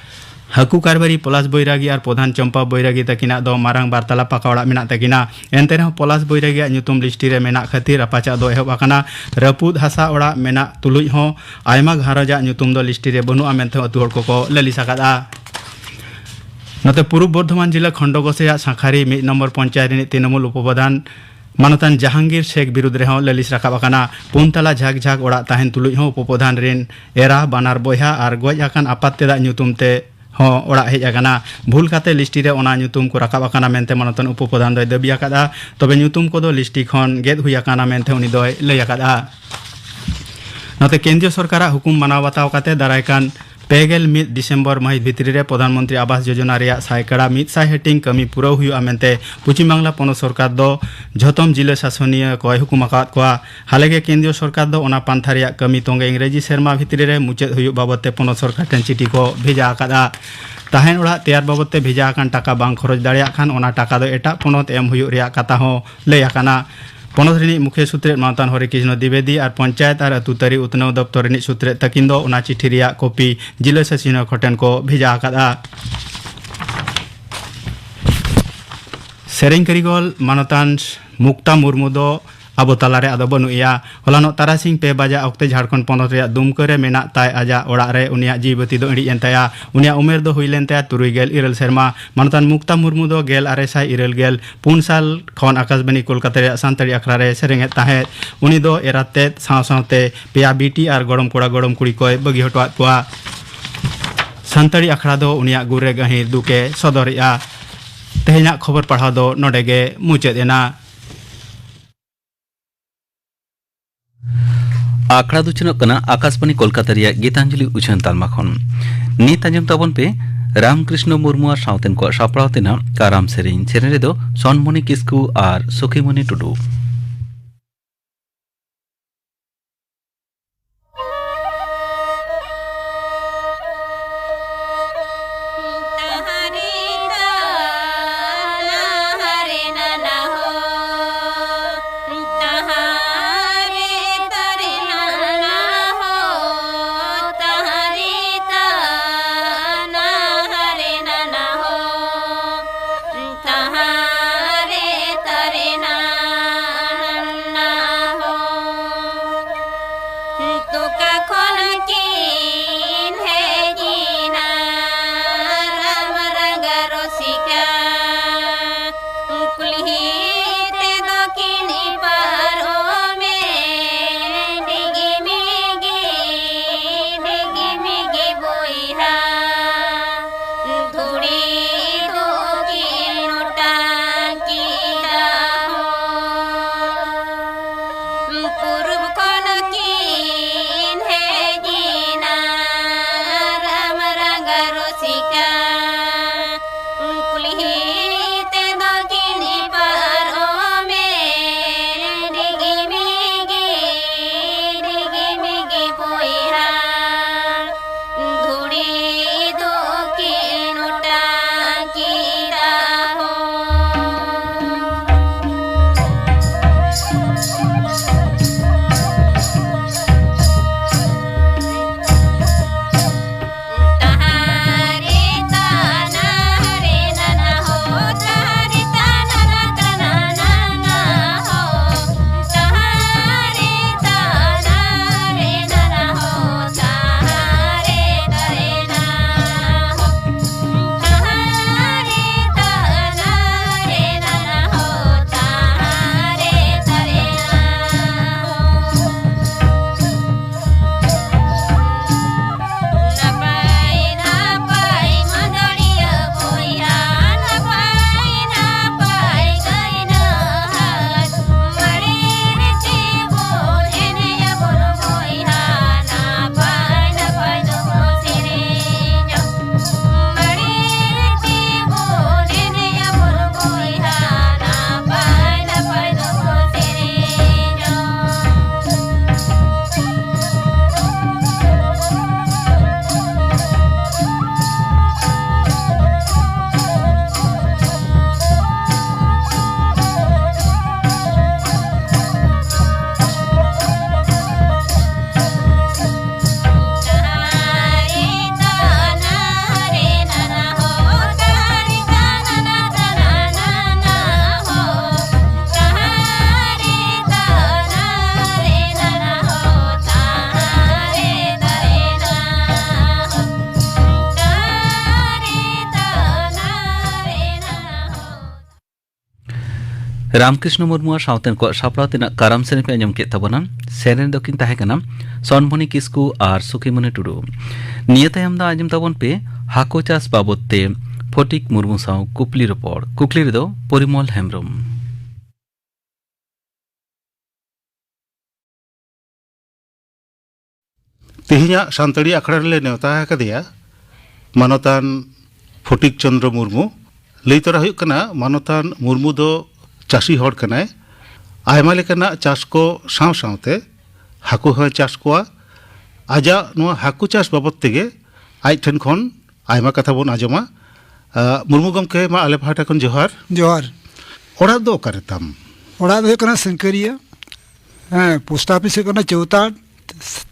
ᱦᱟᱹᱠᱩ ᱠᱟᱨᱵᱟᱨᱤ ᱯᱚᱞᱟᱥ ᱵᱳᱭᱨᱟᱜᱤ ᱟᱨ ᱯᱨᱚᱫᱷᱟᱱ ᱪᱚᱢᱯᱟ ᱵᱳᱭᱨᱟᱜᱤ ᱛᱟᱹᱠᱤᱱᱟᱜ ᱫᱚ ᱢᱟᱨᱟᱝ ᱵᱟᱨᱛᱟᱞᱟ ᱯᱟᱠᱟ ᱚᱲᱟᱜ ᱢᱮᱱᱟᱜ ᱛᱟᱹᱠᱤᱱᱟ᱾ ᱮᱱᱛᱮ ᱨᱮᱦᱚᱸ ᱯᱚᱞᱟᱥ ᱵᱳᱭᱨᱟᱜᱤᱭᱟᱜ ᱧᱩᱛᱩᱢ ᱞᱤᱥᱴᱤ ᱨᱮ ᱢᱮᱱᱟᱜ ᱠᱷᱟᱹᱛᱤᱨ ᱨᱟᱯᱟᱪᱟᱜ ᱫᱚ ᱮᱦᱚᱵ ᱟᱠᱟᱱᱟ᱾ ᱨᱟᱹᱯᱩᱫ ᱦᱟᱥᱟ ᱚᱲᱟᱜ ᱢᱮᱱᱟᱜ ᱛᱩᱞᱩᱡ ᱦᱚᱸ ᱟᱭᱢᱟ ᱜᱷᱟᱨᱚᱸᱡᱽ ᱟᱜ ᱧᱩᱛᱩᱢ ᱫᱚ ᱞᱤᱥᱴᱤ ᱨᱮ ᱵᱟᱹᱱᱩᱜᱼᱟ ᱢᱮᱱᱛᱮ ᱟᱹᱛᱩ ᱦᱚᱲ ᱠᱚᱠᱚ ᱞᱟᱹᱞᱤᱥ ᱟᱠᱟᱫᱼᱟ᱾ ᱱᱚᱛᱮ ᱯᱩᱨᱩᱵ ᱵᱚᱨᱫᱷᱚᱢᱟᱱ ᱡᱤᱞᱟ ᱠᱷᱚᱱᱰᱚ ᱜᱚᱥᱮᱭᱟᱜ ᱥᱟᱸᱠᱷᱟᱨᱤ ᱢᱤᱫ ᱱᱚᱢᱵᱚᱨ ᱯᱚᱧᱪᱟᱭᱮᱛ ᱨᱤᱱᱤᱡ ᱛᱨᱤᱱᱚᱢᱩᱞ ᱩᱯᱚᱯᱨᱚᱫᱷᱟᱱ ᱢᱟᱱᱚᱛᱟᱱ ᱡᱟᱦᱟᱝᱜᱤᱨ ᱥᱮᱠ ᱵᱤᱨᱩᱫᱽ ᱨᱮᱦᱚᱸ ᱞᱟᱹᱞᱤᱥ ᱨᱟᱠᱟᱵ ᱟᱠᱟᱱᱟ᱾ ᱯᱩᱱ ᱛᱟᱞᱟ ᱡᱷᱟᱠ ᱡᱷᱟᱠ ᱚᱲᱟᱜ ᱛᱟᱦᱮᱱ ᱛᱩᱞᱩᱡ ᱦᱚᱸ ᱩᱯᱚᱯᱨᱚᱫᱷᱟᱱ ᱨᱤᱱ ᱮᱨᱟ, ᱵᱟᱱᱟᱨ ᱵᱚᱭᱦᱟ ᱟᱨ ᱜᱚᱡ ᱟᱠᱟᱱ ᱟᱯᱟᱛ ᱛᱮᱫᱟᱜ ᱧᱩᱛᱩᱢ ᱛᱮ ᱦᱚᱸ ᱚᱲᱟᱜ ᱦᱮᱡ ᱟᱠᱟᱱᱟ᱾ ᱵᱷᱩᱞ ᱠᱟᱛᱮ ᱞᱤᱥᱴᱤ ᱨᱮ ᱚᱱᱟ ᱧᱩᱛᱩᱢ ᱠᱚ ᱨᱟᱠᱟᱵ ᱟᱠᱟᱱᱟ ᱢᱮᱱᱛᱮ ᱢᱟᱱᱚᱛᱟᱱ ᱩᱯᱚᱯᱨᱚᱫᱷᱟᱱ ᱫᱚᱭ ᱫᱟᱹᱵᱤ ᱟᱠᱟᱫᱼᱟ᱾ ᱛᱚᱵᱮ ᱧᱩᱛᱩᱢ ᱠᱚᱫᱚ ᱞᱤᱥᱴᱤ ᱠᱷᱚᱱ ᱜᱮᱫ ᱦᱩᱭ ᱟᱠᱟᱱᱟ ᱢᱮᱱᱛᱮ ᱩᱱᱤ ᱫᱚᱭ ᱞᱟᱹᱭ ᱟᱠᱟᱫᱼᱟ᱾ ᱱᱚᱛᱮ ᱠᱮᱱᱫᱨᱤᱭᱚ ᱥᱚᱨᱠᱟᱨᱟᱜ ᱦᱩᱠᱩᱢ ᱢᱟᱱᱟᱣ ᱵᱟᱛᱟᱣ ᱠᱟᱛᱮ ᱫᱟᱨᱟᱭ ᱠᱟᱱ ᱯᱮ ᱜᱮᱞ ᱢᱤᱫ ᱰᱤᱥᱮᱢᱵᱚᱨ ᱢᱟᱹᱦᱤᱛ ᱵᱷᱤᱛᱨᱤ ᱨᱮ ᱯᱨᱚᱫᱷᱟᱱ ᱢᱚᱱᱛᱨᱤ ᱟᱵᱟᱥ ᱡᱳᱡᱚᱱᱟ ᱨᱮᱭᱟᱜ ᱥᱟᱭᱠᱟᱲᱟ ᱢᱤᱫ ᱥᱟᱭ ᱦᱟᱹᱴᱤᱧ ᱠᱟᱹᱢᱤ ᱯᱩᱨᱟᱹᱣ ᱦᱩᱭᱩᱜᱼᱟ ᱢᱮᱱᱛᱮ ᱯᱚᱪᱷᱤᱢ ᱵᱟᱝᱞᱟ ᱯᱚᱱᱚᱛ ᱥᱚᱨᱠᱟᱨ ᱫᱚ ᱡᱷᱚᱛᱚᱢ ᱡᱤᱞᱟᱹ ᱥᱟᱥᱚᱱᱤᱭᱟᱹ ᱠᱚᱭ ᱦᱩᱠᱩᱢ ᱟᱠᱟᱫ ᱠᱚᱣᱟ᱾ ᱦᱟᱞᱮ ᱜᱮ ᱠᱮᱱᱫᱨᱤᱭᱚ ᱥᱚᱨᱠᱟᱨ ᱫᱚ ᱚᱱᱟ ᱯᱟᱱᱛᱷᱟ ᱨᱮᱭᱟᱜ ᱠᱟᱹᱢᱤ ᱛᱚᱝᱜᱮ ᱤᱝᱨᱮᱡᱤ ᱥᱮᱨᱢᱟ ᱵᱷᱤᱛᱨᱤ ᱨᱮ ᱢᱩᱪᱟᱹᱫ ᱦᱩᱭᱩᱜ ᱵᱟᱵᱚᱫ ᱛᱮ ᱯᱚᱱᱚᱛ ᱥᱚᱨᱠᱟᱨ ᱴᱷᱮᱱ ᱪᱤᱴᱷᱤ ᱠᱚ ᱵᱷᱮᱡᱟ ᱟᱠᱟᱫᱼᱟ᱾ ᱛᱟᱦᱮᱱ ᱚᱲᱟᱜ ᱛᱮᱭᱟᱨ ᱵᱟᱵᱚᱫ ᱛᱮ ᱵᱷᱮᱡᱟ ᱟᱠᱟᱱ ᱴᱟᱠᱟ ᱵᱟᱝ ᱠᱷᱚᱨᱚᱪ ᱫᱟᱲᱮᱭᱟᱜ ᱠᱷᱟᱱ ᱚᱱᱟ ᱴᱟᱠᱟ ᱫᱚ ᱮᱴᱟᱜ ᱯᱚᱱᱚᱛ ᱮᱢ ᱦᱩᱭᱩᱜ ᱨᱮᱭᱟᱜ ᱠᱟᱛᱷᱟ ᱦᱚᱸ ᱞᱟᱹᱭ ᱟᱠᱟᱱᱟ᱾ ᱯᱚᱱᱚᱛ ᱨᱤᱱᱤᱡ ᱢᱩᱠᱷᱭᱟᱹ ᱥᱩᱛᱨᱮᱛ ᱢᱟᱱᱚᱛᱟᱱ ᱦᱚᱨᱮ ᱠᱨᱤᱥᱱᱚ ᱫᱤᱵᱮᱫᱤ ᱟᱨ ᱯᱚᱧᱪᱟᱭᱮᱛ ᱟᱨ ᱟᱹᱛᱩ ᱛᱟᱹᱨᱤ ᱩᱛᱱᱟᱹᱣ ᱫᱚᱯᱛᱚᱨ ᱨᱤᱱᱤᱡ ᱥᱩᱛᱨᱮᱛ ᱛᱟᱹᱠᱤᱱ ᱫᱚ ᱚᱱᱟ ᱪᱤᱴᱷᱤ ᱨᱮᱭᱟᱜ ᱠᱚᱯᱤ ᱡᱤᱞᱟᱹ ᱥᱟᱥᱤᱱ ᱴᱷᱮᱱ ᱠᱚ ᱵᱷᱮᱡᱟ ᱟᱠᱟᱫᱼᱟ᱾ ᱥᱮᱨᱮᱧ ᱠᱟᱹᱨᱤᱜᱚᱞ ᱢᱟᱱᱚᱛᱟᱱ ᱢᱩᱠᱛᱟ ᱢᱩᱨᱢᱩ ᱫᱚ ᱟᱵᱚ ᱛᱟᱞᱟᱨᱮ ᱟᱫᱚ ᱵᱟᱹᱱᱩᱜ ᱮᱭᱟ᱾ ᱦᱚᱞᱟᱱᱚᱜ ᱛᱟᱨᱟᱥᱤᱧ ᱯᱮ ᱵᱟᱡᱟ ᱚᱠᱛᱮ ᱡᱷᱟᱲᱠᱷᱚᱸᱰ ᱯᱚᱱᱚᱛ ᱨᱮᱭᱟᱜ ᱫᱩᱢᱠᱟᱹ ᱨᱮ ᱢᱮᱱᱟᱜ ᱛᱟᱭ ᱟᱡᱟᱜ ᱚᱲᱟᱜ ᱨᱮ ᱩᱱᱤᱭᱟᱜ ᱡᱤᱣᱤ ᱵᱟᱹᱛᱤ ᱫᱚ ᱤᱬᱤᱡ ᱮᱱ ᱛᱟᱭᱟ᱾ ᱩᱱᱤᱭᱟᱜ ᱩᱢᱮᱨ ᱫᱚ ᱦᱩᱭ ᱞᱮᱱ ᱛᱟᱭᱟ ᱛᱩᱨᱩᱭ ᱜᱮᱞ ᱤᱨᱟᱹᱞ ᱥᱮᱨᱢᱟ᱾ ᱢᱟᱱᱚᱛᱟᱱ ᱢᱩᱠᱛᱟ ᱢᱩᱨᱢᱩ ᱫᱚ ᱜᱮᱞ ᱟᱨᱮ ᱥᱟᱭ ᱤᱨᱟᱹᱞ ᱜᱮᱞ ᱯᱩᱱ ᱥᱟᱞ ᱠᱷᱚᱱ ᱟᱠᱟᱥᱵᱟᱱᱤ ᱠᱳᱞᱠᱟᱛᱟ ᱨᱮᱭᱟᱜ ᱥᱟᱱᱛᱟᱲᱤ ᱟᱠᱷᱲᱟ ᱨᱮ ᱥᱮᱨᱮᱧ ᱮᱫ ᱛᱟᱦᱮᱸᱫ᱾ ᱩᱱᱤ ᱫᱚ ᱮᱨᱟ ᱛᱮᱫ ᱥᱟᱶ ᱥᱟᱶᱛᱮ ᱯᱮᱭᱟ ᱵᱤᱴᱤ ᱟᱨ ᱜᱚᱲᱚᱢ ᱠᱚᱲᱟ ᱜᱚᱲᱚᱢ ᱠᱩᱲᱤ ᱠᱚᱭ ᱵᱟᱹᱜᱤ ᱦᱚᱴᱚᱣᱟᱫ ᱠᱚᱣᱟ᱾ ᱥᱟᱱᱛᱟᱲᱤ ᱟᱠᱷᱲᱟ ᱫᱚ ᱩᱱᱤᱭᱟᱜ ᱜᱩᱨ ᱨᱮ ᱜᱟᱹᱦᱤᱨ ᱫᱩᱠ ᱮ ᱥᱚᱫᱚᱨᱮᱫᱼᱟ᱾ ᱛᱮᱦᱮᱧᱟᱜ ᱠᱷᱚᱵᱚᱨ ᱯᱟᱲᱦᱟᱣ ᱫᱚ ᱱᱚᱰᱮ ᱜᱮ ᱢᱩᱪᱟᱹᱫ ᱮᱱᱟ᱾ ᱟᱠᱷᱲᱟ ᱫᱚ ᱪᱟᱞᱟᱜ ᱠᱟᱱᱟ ᱟᱠᱟᱥᱵᱟᱱᱤ ᱠᱳᱞᱠᱟᱛᱟ ᱨᱮᱭᱟᱜ ᱜᱤᱛᱟᱧᱡᱚᱞᱤ ᱩᱪᱷᱟᱹᱱ ᱛᱟᱞᱢᱟ ᱠᱷᱚᱱ᱾ ᱱᱤᱛ ᱟᱸᱡᱚᱢ ᱛᱟᱵᱚᱱ ᱯᱮ ᱨᱟᱢᱠᱨᱤᱥᱱᱚ ᱢᱩᱨᱢᱩ ᱟᱨ ᱥᱟᱶᱛᱮᱱ ᱠᱚᱣᱟᱜ ᱥᱟᱯᱲᱟᱣ ᱛᱮᱱᱟᱜ ᱠᱟᱨᱟᱢ ᱥᱮᱨᱮᱧ᱾ ᱥᱮᱨᱮᱧ ᱨᱮᱫᱚ ᱥᱚᱱᱢᱚᱱᱤ ᱠᱤᱥᱠᱩ ᱟᱨ ᱥᱩᱠᱷᱤᱢᱚᱱᱤ ᱴᱩᱰᱩ᱾ ᱨᱟᱢᱠᱨᱤᱥᱱᱚ ᱢᱩᱨᱢᱩ ᱟᱨ ᱥᱟᱶᱛᱮᱱ ᱠᱚᱣᱟᱜ ᱥᱟᱯᱲᱟᱣ ᱛᱮᱱᱟᱜ ᱠᱟᱨᱟᱢ ᱥᱮᱨᱮᱧ ᱯᱮ ᱟᱸᱡᱚᱢ ᱠᱮᱫ ᱛᱟᱵᱚᱱᱟ᱾ ᱥᱮᱨᱮᱧ ᱫᱚᱠᱤᱱ ᱛᱟᱦᱮᱸ ᱠᱟᱱᱟ ᱥᱚᱱᱢᱚᱱᱤ ᱠᱤᱥᱠᱩ ᱟᱨ ᱥᱩᱠᱷᱤᱢᱚᱱᱤ ᱴᱩᱰᱩ᱾ ᱱᱤᱭᱟᱹ ᱛᱟᱭᱚᱢ ᱫᱚ ᱟᱸᱡᱚᱢ ᱛᱟᱵᱚᱱ ᱯᱮ ᱦᱟᱹᱠᱩ ᱪᱟᱥ ᱵᱟᱵᱚᱫ ᱛᱮ ᱯᱷᱚᱴᱤᱠ ᱢᱩᱨᱢᱩ ᱥᱟᱶ ᱠᱩᱠᱞᱤ ᱨᱚᱯᱚᱲ᱾ ᱠᱩᱠᱞᱤ ᱨᱮᱫᱚ ᱯᱚᱨᱤᱢᱚᱞ ᱦᱮᱢᱵᱽᱨᱚᱢ᱾ ᱛᱮᱦᱮᱧᱟᱜ ᱥᱟᱱᱛᱟᱲᱤ ᱟᱠᱷᱲᱟ ᱨᱮᱞᱮ ᱱᱮᱣᱛᱟ ᱟᱠᱟᱫᱮᱭᱟ ᱢᱟᱱᱚᱛᱟᱱ ᱯᱷᱚᱴᱤᱠ ᱪᱚᱸᱫᱽᱨᱚ ᱢᱩᱨᱢᱩ᱾ ᱞᱟᱹᱭ ᱛᱚᱨᱟ ᱦᱩᱭᱩᱜ ᱠᱟᱱᱟ, ᱢᱟᱱᱚᱛᱟᱱ ᱢᱩᱨᱢᱩ ᱫᱚ ᱪᱟᱹᱥᱤ ᱦᱚᱲ ᱠᱟᱱᱟᱭ᱾ ᱟᱭᱢᱟ ᱞᱮᱠᱟᱱᱟᱜ ᱪᱟᱥ ᱠᱚ ᱥᱟᱶ ᱥᱟᱶᱛᱮ ᱦᱟᱹᱠᱩ ᱦᱚᱸᱭ ᱪᱟᱥ ᱠᱚᱣᱟ᱾ ᱟᱡᱟᱜ ᱱᱚᱣᱟ ᱦᱟᱹᱠᱩ ᱪᱟᱥ ᱵᱟᱵᱚᱫ ᱛᱮᱜᱮ ᱟᱡ ᱴᱷᱮᱱ ᱠᱷᱚᱱ ᱟᱭᱢᱟ ᱠᱟᱛᱷᱟ ᱵᱚᱱ ᱟᱸᱡᱚᱢᱟ᱾ ᱟᱸ, ᱢᱩᱨᱢᱩ ᱜᱚᱢᱠᱮ, ᱢᱟ ᱟᱞᱮ ᱯᱟᱦᱴᱟ ᱠᱷᱚᱱ ᱡᱚᱦᱟᱨ᱾ ᱡᱚᱦᱟᱨ᱾ ᱚᱲᱟᱜ ᱫᱚ ᱚᱠᱟᱨᱮ ᱛᱟᱢ? ᱚᱲᱟᱜ ᱫᱚ ᱦᱩᱭᱩᱜ ᱠᱟᱱᱟ ᱥᱤᱝᱠᱟᱹᱨᱤᱭᱟᱹ᱾ ᱦᱮᱸ, ᱯᱳᱥᱴ ᱚᱯᱷᱤᱥ ᱦᱩᱭᱩᱜ ᱠᱟᱱᱟ ᱪᱳᱣᱛᱟᱲ,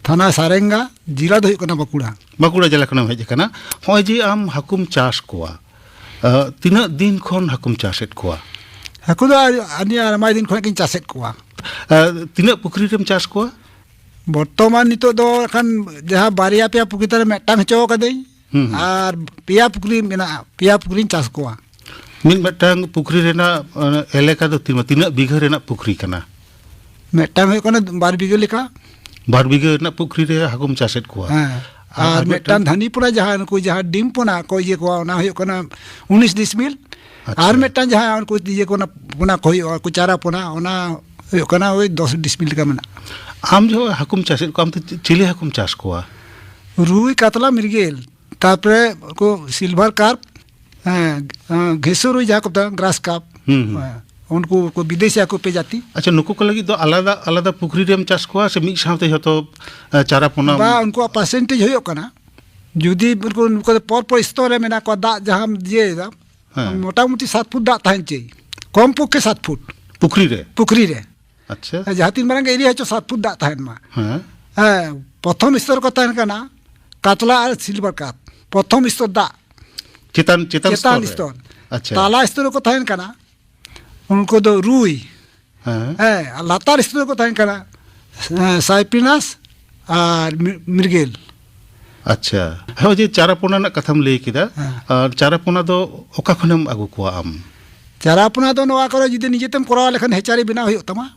ᱛᱷᱟᱱᱟ ᱥᱟᱨᱮᱝᱜᱟ, ᱡᱮᱞᱟ ᱫᱚ ᱦᱩᱭᱩᱜ ᱠᱟᱱᱟ ᱵᱟᱸᱠᱩᱲᱟ᱾ ᱵᱟᱸᱠᱩᱲᱟ ᱡᱮᱞᱟ ᱠᱷᱚᱱᱮᱢ ᱦᱮᱡ ᱟᱠᱟᱱᱟ᱾ ᱦᱚᱸᱜᱼᱚᱭ ᱡᱮ ᱟᱢ ᱦᱟᱹᱠᱩᱢ ᱪᱟᱥ ᱠᱚᱣᱟ, ᱟᱸ, ᱛᱤᱱᱟᱹᱜ ᱫᱤᱱ ᱠᱷᱚᱱ ᱦᱟᱹᱠᱩᱢ ᱪᱟᱥᱮᱫ ᱠᱚᱣᱟ? ᱦᱟᱹᱠᱩ ᱫᱚ ᱟᱹᱰᱤ, ᱟᱹᱰᱤ ᱟᱭᱢᱟ ᱫᱤᱱ ᱠᱷᱚᱱᱟᱜ ᱜᱤᱧ ᱪᱟᱥᱮᱫ ᱠᱚᱣᱟ᱾ ᱟᱸ, ᱛᱤᱱᱟᱹᱜ ᱯᱩᱠᱷᱨᱤ ᱨᱮᱢ ᱪᱟᱥ ᱠᱚᱣᱟ? ᱵᱚᱨᱛᱚᱢᱟᱱ ᱱᱤᱛᱚᱜ ᱫᱚ ᱮᱠᱷᱟᱱ ᱡᱟᱦᱟᱸ ᱵᱟᱨᱭᱟ ᱯᱮᱭᱟ ᱯᱩᱠᱷᱨᱤ ᱛᱟᱞᱮ ᱢᱤᱫᱴᱟᱝ ᱦᱚᱪᱚ ᱠᱟᱹᱫᱟᱹᱧ, ᱦᱩᱸ, ᱦᱩᱸ᱾ ᱟᱨ ᱯᱮᱭᱟ ᱯᱩᱠᱷᱨᱤ ᱢᱮᱱᱟᱜᱼᱟ, ᱯᱮᱭᱟ ᱯᱩᱠᱷᱨᱤᱧ ᱪᱟᱥ ᱠᱚᱣᱟ᱾ ᱢᱤᱫ ᱢᱤᱫᱴᱟᱝ ᱯᱩᱠᱷᱨᱤ ᱨᱮᱱᱟᱜ, ᱟᱸ, ᱮᱞᱟᱠᱟ ᱫᱚ ᱛᱤᱱᱟᱹᱜ, ᱛᱤᱱᱟᱹᱜ ᱵᱤᱜᱷᱟᱹ ᱨᱮᱱᱟᱜ ᱯᱩᱠᱷᱨᱤ ᱠᱟᱱᱟ? ᱢᱤᱫᱴᱟᱝ ᱦᱩᱭᱩᱜ ᱠᱟᱱᱟ ᱵᱟᱨ ᱵᱤᱜᱷᱟᱹ ᱞᱮᱠᱟ᱾ ᱵᱟᱨ ᱵᱤᱜᱷᱟᱹ ᱨᱮᱱᱟᱜ ᱯᱩᱠᱷᱨᱤ ᱨᱮ ᱦᱟᱹᱠᱩᱢ ᱪᱟᱥᱮᱫ ᱠᱚᱣᱟ? ᱦᱮᱸ᱾ ᱟᱨ ᱟᱨ ᱢᱤᱫᱴᱟᱝ ᱢᱤᱫᱴᱟᱝ ᱫᱷᱟᱹᱱᱤ ᱯᱚᱱᱟ, ᱡᱟᱦᱟᱸ ᱱᱩᱠᱩ ᱡᱟᱦᱟᱸ ᱰᱤᱢ ᱯᱚᱱᱟ ᱠᱚ ᱤᱭᱟᱹ ᱠᱚᱣᱟ, ᱚᱱᱟ ᱦᱩᱭᱩᱜ ᱠᱟᱱᱟ ᱩᱱᱤᱥ ᱰᱤᱥᱢᱤᱞ᱾ ᱟᱪᱪᱷᱟ᱾ ᱟᱨ ᱢᱤᱫᱴᱟᱝ ᱡᱟᱦᱟᱸ ᱩᱱᱠᱩ ᱤᱭᱟᱹ ᱠᱚ, ᱚᱱᱟ ᱯᱚᱱᱟ ᱠᱚ ᱦᱩᱭᱩᱜᱼᱟ, ᱩᱱᱠᱩ ᱪᱟᱨᱟ ᱯᱚᱱᱟ, ᱚᱱᱟ ᱦᱩᱭᱩᱜ ᱠᱟᱱᱟ ᱳᱭ ᱫᱚᱥ ᱰᱤᱥᱢᱤᱞ ᱞᱮᱠᱟ ᱢᱮᱱᱟᱜᱼᱟ᱾ ᱟᱢ ᱡᱚᱠᱷᱚᱱ ᱦᱟᱹᱠᱩᱢ ᱪᱟᱥᱮᱫ ᱠᱚᱣᱟ, ᱟᱢ ᱫᱚ ᱪᱤ-, ᱪᱤᱞᱤ ᱦᱟᱹᱠᱩᱢ ᱪᱟᱥ ᱠᱚᱣᱟ? ᱨᱩᱭ, ᱠᱟᱛᱞᱟ, ᱢᱤᱨᱜᱮᱞ, ᱛᱟᱨᱯᱚᱨᱮ ᱩᱱᱠᱩ ᱥᱤᱞᱵᱷᱟᱨ ᱠᱟᱨᱯ, ᱦᱮᱸ, ᱦᱮᱸ, ᱜᱷᱮᱥᱩ ᱨᱩᱭ ᱡᱟᱦᱟᱸ ᱠᱚ ᱢᱮᱛᱟᱜᱼᱟ, ᱜᱨᱟᱥ ᱠᱟᱨᱯ, ᱦᱩᱸ, ᱦᱩᱸ᱾ ᱦᱮᱸ, ᱩᱱᱠᱩ ᱠᱚ ᱵᱤᱫᱮᱥᱤ ᱦᱟᱹᱠᱩ ᱯᱨᱚᱡᱟᱛᱤ᱾ ᱟᱪᱪᱷᱟ, ᱱᱩᱠᱩ ᱠᱚ ᱞᱟᱹᱜᱤᱫ ᱫᱚ ᱟᱞᱟᱫᱟ, ᱟᱞᱟᱫᱟ ᱯᱩᱠᱷᱨᱤ ᱨᱮᱢ ᱪᱟᱥ ᱠᱚᱣᱟ ᱥᱮ ᱢᱤᱫ ᱥᱟᱶᱛᱮ ᱡᱷᱚᱛᱚ, ᱮ, ᱪᱟᱨᱟ ᱯᱚᱱᱟ? ᱵᱟ, ᱩᱱᱠᱩᱣᱟᱜ ᱯᱟᱨᱥᱮᱱᱴᱮᱡᱽ ᱦᱩᱭᱩᱜ ᱠᱟᱱᱟ, ᱡᱩᱫᱤ ᱩᱱᱠᱩ, ᱩᱱᱠᱩ ᱫᱚ ᱯᱚᱨ ᱯᱚᱨ ᱥᱛᱚᱨ ᱨᱮ ᱢᱮᱱᱟᱜ ᱠᱚᱣᱟ, ᱫᱟᱜ ᱡᱟᱦᱟᱸᱢ ᱤᱭᱟᱹᱭᱮᱫᱟ, ᱦᱮᱸ᱾ ᱢᱚᱴᱟᱢᱩᱴᱤ ᱥᱟᱛ ᱯᱷᱩᱴ ᱫᱟᱜ ᱛᱟᱦᱮᱱ ᱪᱟᱹᱭ, ᱠᱚᱢ ᱯᱚᱠᱠᱷᱮ ᱥᱟᱛ ᱯᱷᱩᱴ᱾ ᱯᱩᱠᱷᱨᱤ ᱨᱮ? ᱯᱩᱠᱷᱨᱤ ᱨᱮ᱾ ᱟᱪᱪᱷᱟ᱾ ᱡᱟᱦᱟᱸ ᱛᱤᱱ ᱢᱟᱨᱟᱝ ᱜᱮ ᱮᱨᱤᱭᱟ ᱦᱚᱪᱚ, ᱥᱟᱛ ᱯᱷᱩᱴ ᱫᱟᱜ ᱛᱟᱦᱮᱱ ᱢᱟ᱾ ᱦᱮᱸ᱾ ᱦᱮᱸ, ᱯᱨᱚᱛᱷᱚᱢ ᱥᱛᱚᱨ ᱠᱚ ᱛᱟᱦᱮᱱ ᱠᱟᱱᱟ ᱠᱟᱛᱞᱟ ᱟᱨ ᱥᱤᱞᱵᱷᱟᱨ ᱠᱟᱨᱯ, ᱯᱨᱚᱛᱷᱚᱢ ᱥᱛᱚᱨ ᱫᱟᱜ᱾ ᱪᱮᱛᱟᱱ, ᱪᱮᱛᱟᱱ ᱪᱮᱛᱟᱱ ᱥᱛᱚᱨ ᱨᱮ? ᱥᱛᱚᱨ᱾ ᱟᱪᱪᱷᱟ᱾ ᱛᱟᱞᱟ ᱥᱛᱚᱨ ᱨᱮᱠᱚ ᱛᱟᱦᱮᱱ ᱠᱟᱱᱟ, ᱩᱱᱠᱩ ᱫᱚ ᱨᱩᱭ᱾ ᱦᱮᱸ᱾ ᱦᱮᱸ, ᱟᱨ ᱞᱟᱛᱟᱨ ᱥᱛᱚᱨ ᱨᱮᱠᱚ ᱛᱟᱦᱮᱱ ᱠᱟᱱᱟ, ᱦᱮᱸ, ᱥᱟᱭᱯᱤᱱᱟᱥ ᱟᱨ ᱢᱤ-, ᱢᱤᱨᱜᱮᱞ᱾ ᱟᱪᱪᱷᱟ, ᱦᱚᱸᱜᱼᱚᱭ ᱡᱮ ᱪᱟᱨᱟ ᱯᱚᱱᱟ ᱨᱮᱱᱟᱜ ᱠᱟᱛᱷᱟᱢ ᱞᱟᱹᱭ ᱠᱮᱫᱟ, ᱦᱮᱸ᱾ ᱟᱨ ᱪᱟᱨᱟ ᱯᱚᱱᱟ ᱫᱚ ᱚᱠᱟ ᱠᱷᱚᱱᱮᱢ ᱟᱹᱜᱩ ᱠᱚᱣᱟ ᱟᱢ? ᱪᱟᱨᱟ ᱯᱚᱱᱟ ᱫᱚ ᱱᱚᱣᱟ ᱠᱚᱨᱮ ᱡᱩᱫᱤ ᱱᱤᱡᱮ ᱛᱮᱢ ᱠᱚᱨᱟᱣ ᱞᱮᱠᱷᱟᱱ ᱦᱮᱪᱟᱨᱤ ᱵᱮᱱᱟᱣ ᱦᱩᱭᱩᱜ ᱛᱟᱢᱟ᱾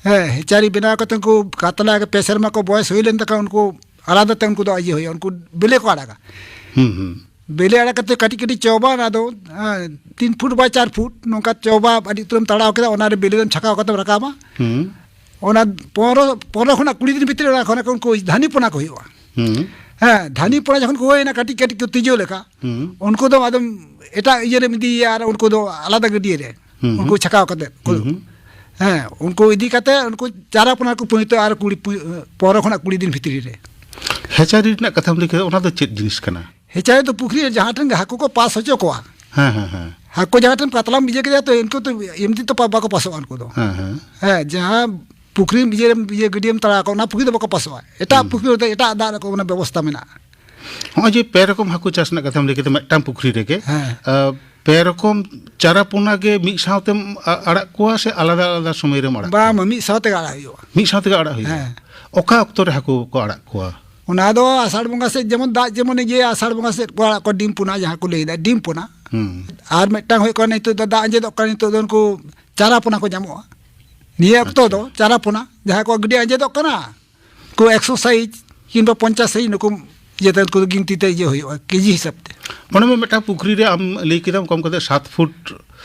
ᱦᱮᱸ, ᱦᱮᱪᱟᱨᱤ ᱵᱮᱱᱟᱣ ᱠᱟᱛᱮ ᱩᱱᱠᱩ ᱠᱟᱛᱞᱟ ᱜᱮ ᱯᱮ ᱥᱮᱨᱢᱟ ᱠᱚ ᱵᱚᱭᱮᱥ ᱦᱩᱭ ᱞᱮᱱ ᱛᱟᱠᱚᱣᱟ, ᱩᱱᱠᱩ ᱟᱞᱟᱫᱟ ᱛᱮ ᱩᱱᱠᱩ ᱫᱚ ᱤᱭᱟᱹ ᱦᱩᱭᱩᱜᱼᱟ, ᱩᱱᱠᱩ ᱵᱮᱞᱮ ᱠᱚ ᱟᱲᱟᱜᱟ᱾ ᱦᱩᱸ ᱦᱩᱸ ᱵᱮᱞᱮ ᱟᱲᱟᱜ ᱠᱟᱛᱮ ᱠᱟᱹᱴᱤᱡ ᱠᱟᱹᱴᱤᱡ ᱪᱚᱣᱵᱟ, ᱚᱱᱟ ᱫᱚ ᱦᱮᱸ, ᱛᱤᱱ ᱯᱷᱩᱴ ᱵᱟᱭ ᱪᱟᱨ ᱯᱷᱩᱴ ᱱᱚᱝᱠᱟ ᱪᱚᱣᱵᱟ ᱟᱹᱰᱤ ᱩᱛᱟᱹᱨᱮᱢ ᱛᱟᱲᱟᱣ ᱠᱮᱫᱟ, ᱚᱱᱟᱨᱮ ᱵᱮᱞᱮ ᱫᱚᱢ ᱪᱷᱟᱠᱟᱣ ᱠᱟᱛᱮᱢ ᱨᱟᱠᱟᱵᱟ᱾ ᱦᱩᱸ ᱚᱱᱟ ᱯᱚᱱᱨᱚ ᱯᱚᱱᱨᱚ ᱠᱷᱚᱱᱟᱜ ᱠᱩᱲᱤ ᱫᱤᱱ ᱵᱷᱤᱛᱨᱤ ᱚᱱᱟ ᱠᱷᱚᱱᱟᱜ ᱩᱱᱠᱩ ᱫᱷᱟᱹᱱᱤ ᱯᱚᱱᱟ ᱠᱚ ᱦᱩᱭᱩᱜᱼᱟ᱾ ᱦᱩᱸ ᱦᱮᱸ, ᱫᱷᱟᱹᱱᱤ ᱯᱚᱱᱟ ᱡᱚᱠᱷᱚᱱ ᱠᱚ ᱦᱩᱭᱮᱱᱟ ᱠᱟᱹᱴᱤᱡ ᱠᱟᱹᱴᱤᱡ ᱠᱚ ᱛᱤᱡᱩ ᱞᱮᱠᱟ, ᱦᱩᱸ ᱩᱱᱠᱩ ᱫᱚ ᱟᱫᱚᱢ ᱮᱴᱟᱜ ᱤᱭᱟᱹ ᱨᱮᱢ ᱤᱫᱤᱭᱮᱭᱟ ᱟᱨ ᱩᱱᱠᱩ ᱫᱚ ᱟᱞᱟᱫᱟ ᱜᱟᱹᱰᱭᱟᱹ ᱨᱮ ᱦᱩᱸ, ᱩᱱᱠᱩ ᱦᱩᱸ᱾ ᱪᱷᱟᱠᱟᱣ ᱠᱟᱛᱮ ᱠᱚ ᱦᱩᱸ, ᱦᱩᱸ᱾ ᱦᱮᱸ, ᱩᱱᱠᱩ ᱤᱫᱤ ᱠᱟᱛᱮ ᱩᱱᱠᱩ ᱪᱟᱨᱟ ᱯᱚᱱᱟ ᱠᱚ ᱯᱩᱭᱛᱚ ᱟᱨ ᱠᱩᱲᱤ ᱯᱩ- ᱯᱚᱱᱨᱚ ᱠᱷᱚᱱᱟᱜ ᱠᱩᱲᱤ ᱫᱤᱱ ᱵᱷᱤᱛᱨᱤ ᱨᱮ᱾ ᱦᱮᱪᱟᱨᱤ ᱨᱮᱱᱟᱜ ᱠᱟᱛᱷᱟᱢ ᱞᱟᱹᱭ ᱠᱮᱫᱟ, ᱚᱱᱟ ᱫᱚ ᱪᱮᱫ ᱡᱤᱱᱤᱥ ᱠᱟᱱᱟ? ᱦᱮᱪᱟᱨᱤ ᱫᱚ ᱯᱩᱠᱷᱨᱤ ᱨᱮ ᱡᱟᱦᱟᱸ ᱴᱷᱮᱱ ᱜᱮ ᱦᱟᱹᱠᱩ ᱠᱚ ᱯᱟᱥ ᱦᱚᱪᱚ ᱠᱚᱣᱟ᱾ ᱦᱮᱸ ᱦᱮᱸ ᱦᱮᱸ ᱦᱟᱹᱠᱩ ᱡᱟᱦᱟᱸ ᱴᱷᱮᱱ ᱠᱟᱛᱞᱟᱢ ᱤᱭᱟᱹ ᱠᱮᱫᱮᱭᱟ ᱛᱚ, ᱩᱱᱠᱩ ᱛᱚ ᱮᱢᱱᱤ ᱛᱚ ᱯᱟ- ᱵᱟᱠᱚ ᱯᱟᱥᱚᱜᱼᱟ ᱩᱱᱠᱩ ᱫᱚ᱾ ᱦᱮᱸ ᱦᱮᱸ ᱦᱮᱸ, ᱡᱟᱦᱟᱸ ᱯᱩᱠᱷᱨᱤ ᱤᱭᱟᱹ ᱤᱭᱟᱹ ᱜᱟᱹᱰᱭᱟᱹᱢ ᱛᱟᱲᱟᱣ ᱠᱚ, ᱚᱱᱟ ᱯᱩᱠᱷᱨᱤ ᱫᱚ ᱵᱟᱠᱚ ᱯᱟᱥᱚᱜᱼᱟ᱾ ᱮᱴᱟᱜ ᱯᱩᱠᱷᱨᱤ ᱨᱮ ᱮᱴᱟᱜ ᱫᱟᱜ ᱨᱮ ᱚᱱᱟ ᱵᱮᱵᱚᱥᱛᱟ ᱢᱮᱱᱟᱜᱼᱟ᱾ ᱦᱚᱸᱜᱼᱚᱭ ᱡᱮ ᱯᱮ ᱨᱚᱠᱚᱢ ᱦᱟᱹᱠᱩ ᱪᱟᱥ ᱨᱮᱱᱟᱜ ᱠᱟᱛᱷᱟᱢ ᱞᱟᱹᱭ ᱠᱮᱫᱟ ᱢᱤᱫᱴᱟᱝ ᱯᱩᱠᱷᱨᱤ ᱨᱮᱜᱮ, ᱦᱮᱸ᱾ ᱟᱸ, ᱯᱮ ᱨᱚᱠᱚᱢ ᱪᱟᱨᱟ ᱯᱚᱱᱟ ᱜᱮ ᱢᱤᱫ ᱥᱟᱶᱛᱮᱢ ᱟ- ᱟᱲᱟᱜ ᱠᱚᱣᱟ ᱥᱮ ᱟᱞᱟᱫᱟ ᱟᱞᱟᱫᱟ ᱥᱚᱢᱚᱭ ᱨᱮᱢ ᱟᱲᱟᱜ ᱵᱟᱝ ᱠᱚᱣᱟ? ᱵᱟᱝ, ᱢᱤᱫ ᱥᱟᱶ ᱛᱮᱜᱮ ᱟᱲᱟᱜ ᱦᱩᱭᱩᱜᱼᱟ᱾ ᱢᱤᱫ ᱥᱟᱶ ᱛᱮᱜᱮ ᱟᱲᱟᱜ ᱦᱩᱭᱩᱜᱼᱟ᱾ ᱦᱮᱸ᱾ ᱚᱠᱟ ᱚᱠᱛᱚ ᱨᱮ ᱦᱟᱹᱠᱩ ᱠᱚ ᱟᱲᱟᱜ ᱠᱚᱣᱟ? ᱚᱱᱟ ᱫᱚ ᱟᱥᱟᱲ ᱵᱚᱸᱜᱟ ᱥᱮᱫ, ᱡᱮᱢᱚᱱ ᱫᱟᱜ ᱡᱮᱢᱚᱱ ᱤᱭᱟᱹ ᱟᱥᱟᱲ ᱵᱚᱸᱜᱟ ᱥᱮᱫ ᱠᱚ ᱟᱲᱟᱜ ᱠᱚᱣᱟ, ᱰᱤᱢ ᱯᱚᱱᱟ ᱡᱟᱦᱟᱸ ᱠᱚ ᱞᱟᱹᱭᱫᱟ, ᱰᱤᱢ ᱯᱚᱱᱟ᱾ ᱦᱩᱸ᱾ ᱟᱨ ᱢᱤᱫᱴᱟᱝ ᱦᱩᱭᱩᱜ ᱠᱟᱱᱟ, ᱱᱤᱛᱚᱜ ᱫᱚ ᱫᱟᱜ ᱟᱸᱡᱮᱫᱚᱜ ᱠᱟᱱᱟ, ᱱᱤᱛᱚᱜ ᱫᱚ ᱩᱱᱠᱩ ᱪᱟᱨᱟ ᱯᱚᱱᱟ ᱠᱚ ᱧᱟᱢᱚᱜᱼᱟ᱾ ᱱᱤᱭᱟᱹ ᱚᱠᱛᱚ ᱫᱚ ᱪᱟᱨᱟ ᱯᱚᱱᱟ ᱡᱟᱦᱟᱸ ᱠᱚ ᱜᱤᱰᱤ ᱟᱸᱡᱮᱫᱚᱜ ᱠᱟᱱᱟ, ᱩᱱᱠᱩ ᱮᱠᱥᱚ ᱥᱟᱭᱤᱡ ᱠᱤᱝᱵᱟ ᱯᱚᱧᱪᱟᱥ ᱥᱟᱭᱤᱡ ᱱᱩᱠᱩ ᱤᱭᱟᱹᱛᱮ ᱩᱱᱠᱩ ᱫᱚ ᱜᱤᱱᱛᱤ ᱛᱮ ᱤᱭᱟᱹ ᱦᱩᱭᱩᱜᱼᱟ, ᱠᱮᱡᱤ ᱦᱤᱥᱟᱹᱵ ᱛᱮ᱾ ᱢᱚᱱᱮ ᱢᱮ ᱢᱤᱫᱴᱟᱝ ᱯᱩᱠᱷᱨᱤ ᱨᱮ ᱟᱢ ᱞᱟᱹᱭ ᱠᱮᱫᱟᱢ ᱠᱚᱢ ᱠᱟᱛᱮ ᱥᱟᱛ ᱯᱷᱩᱴ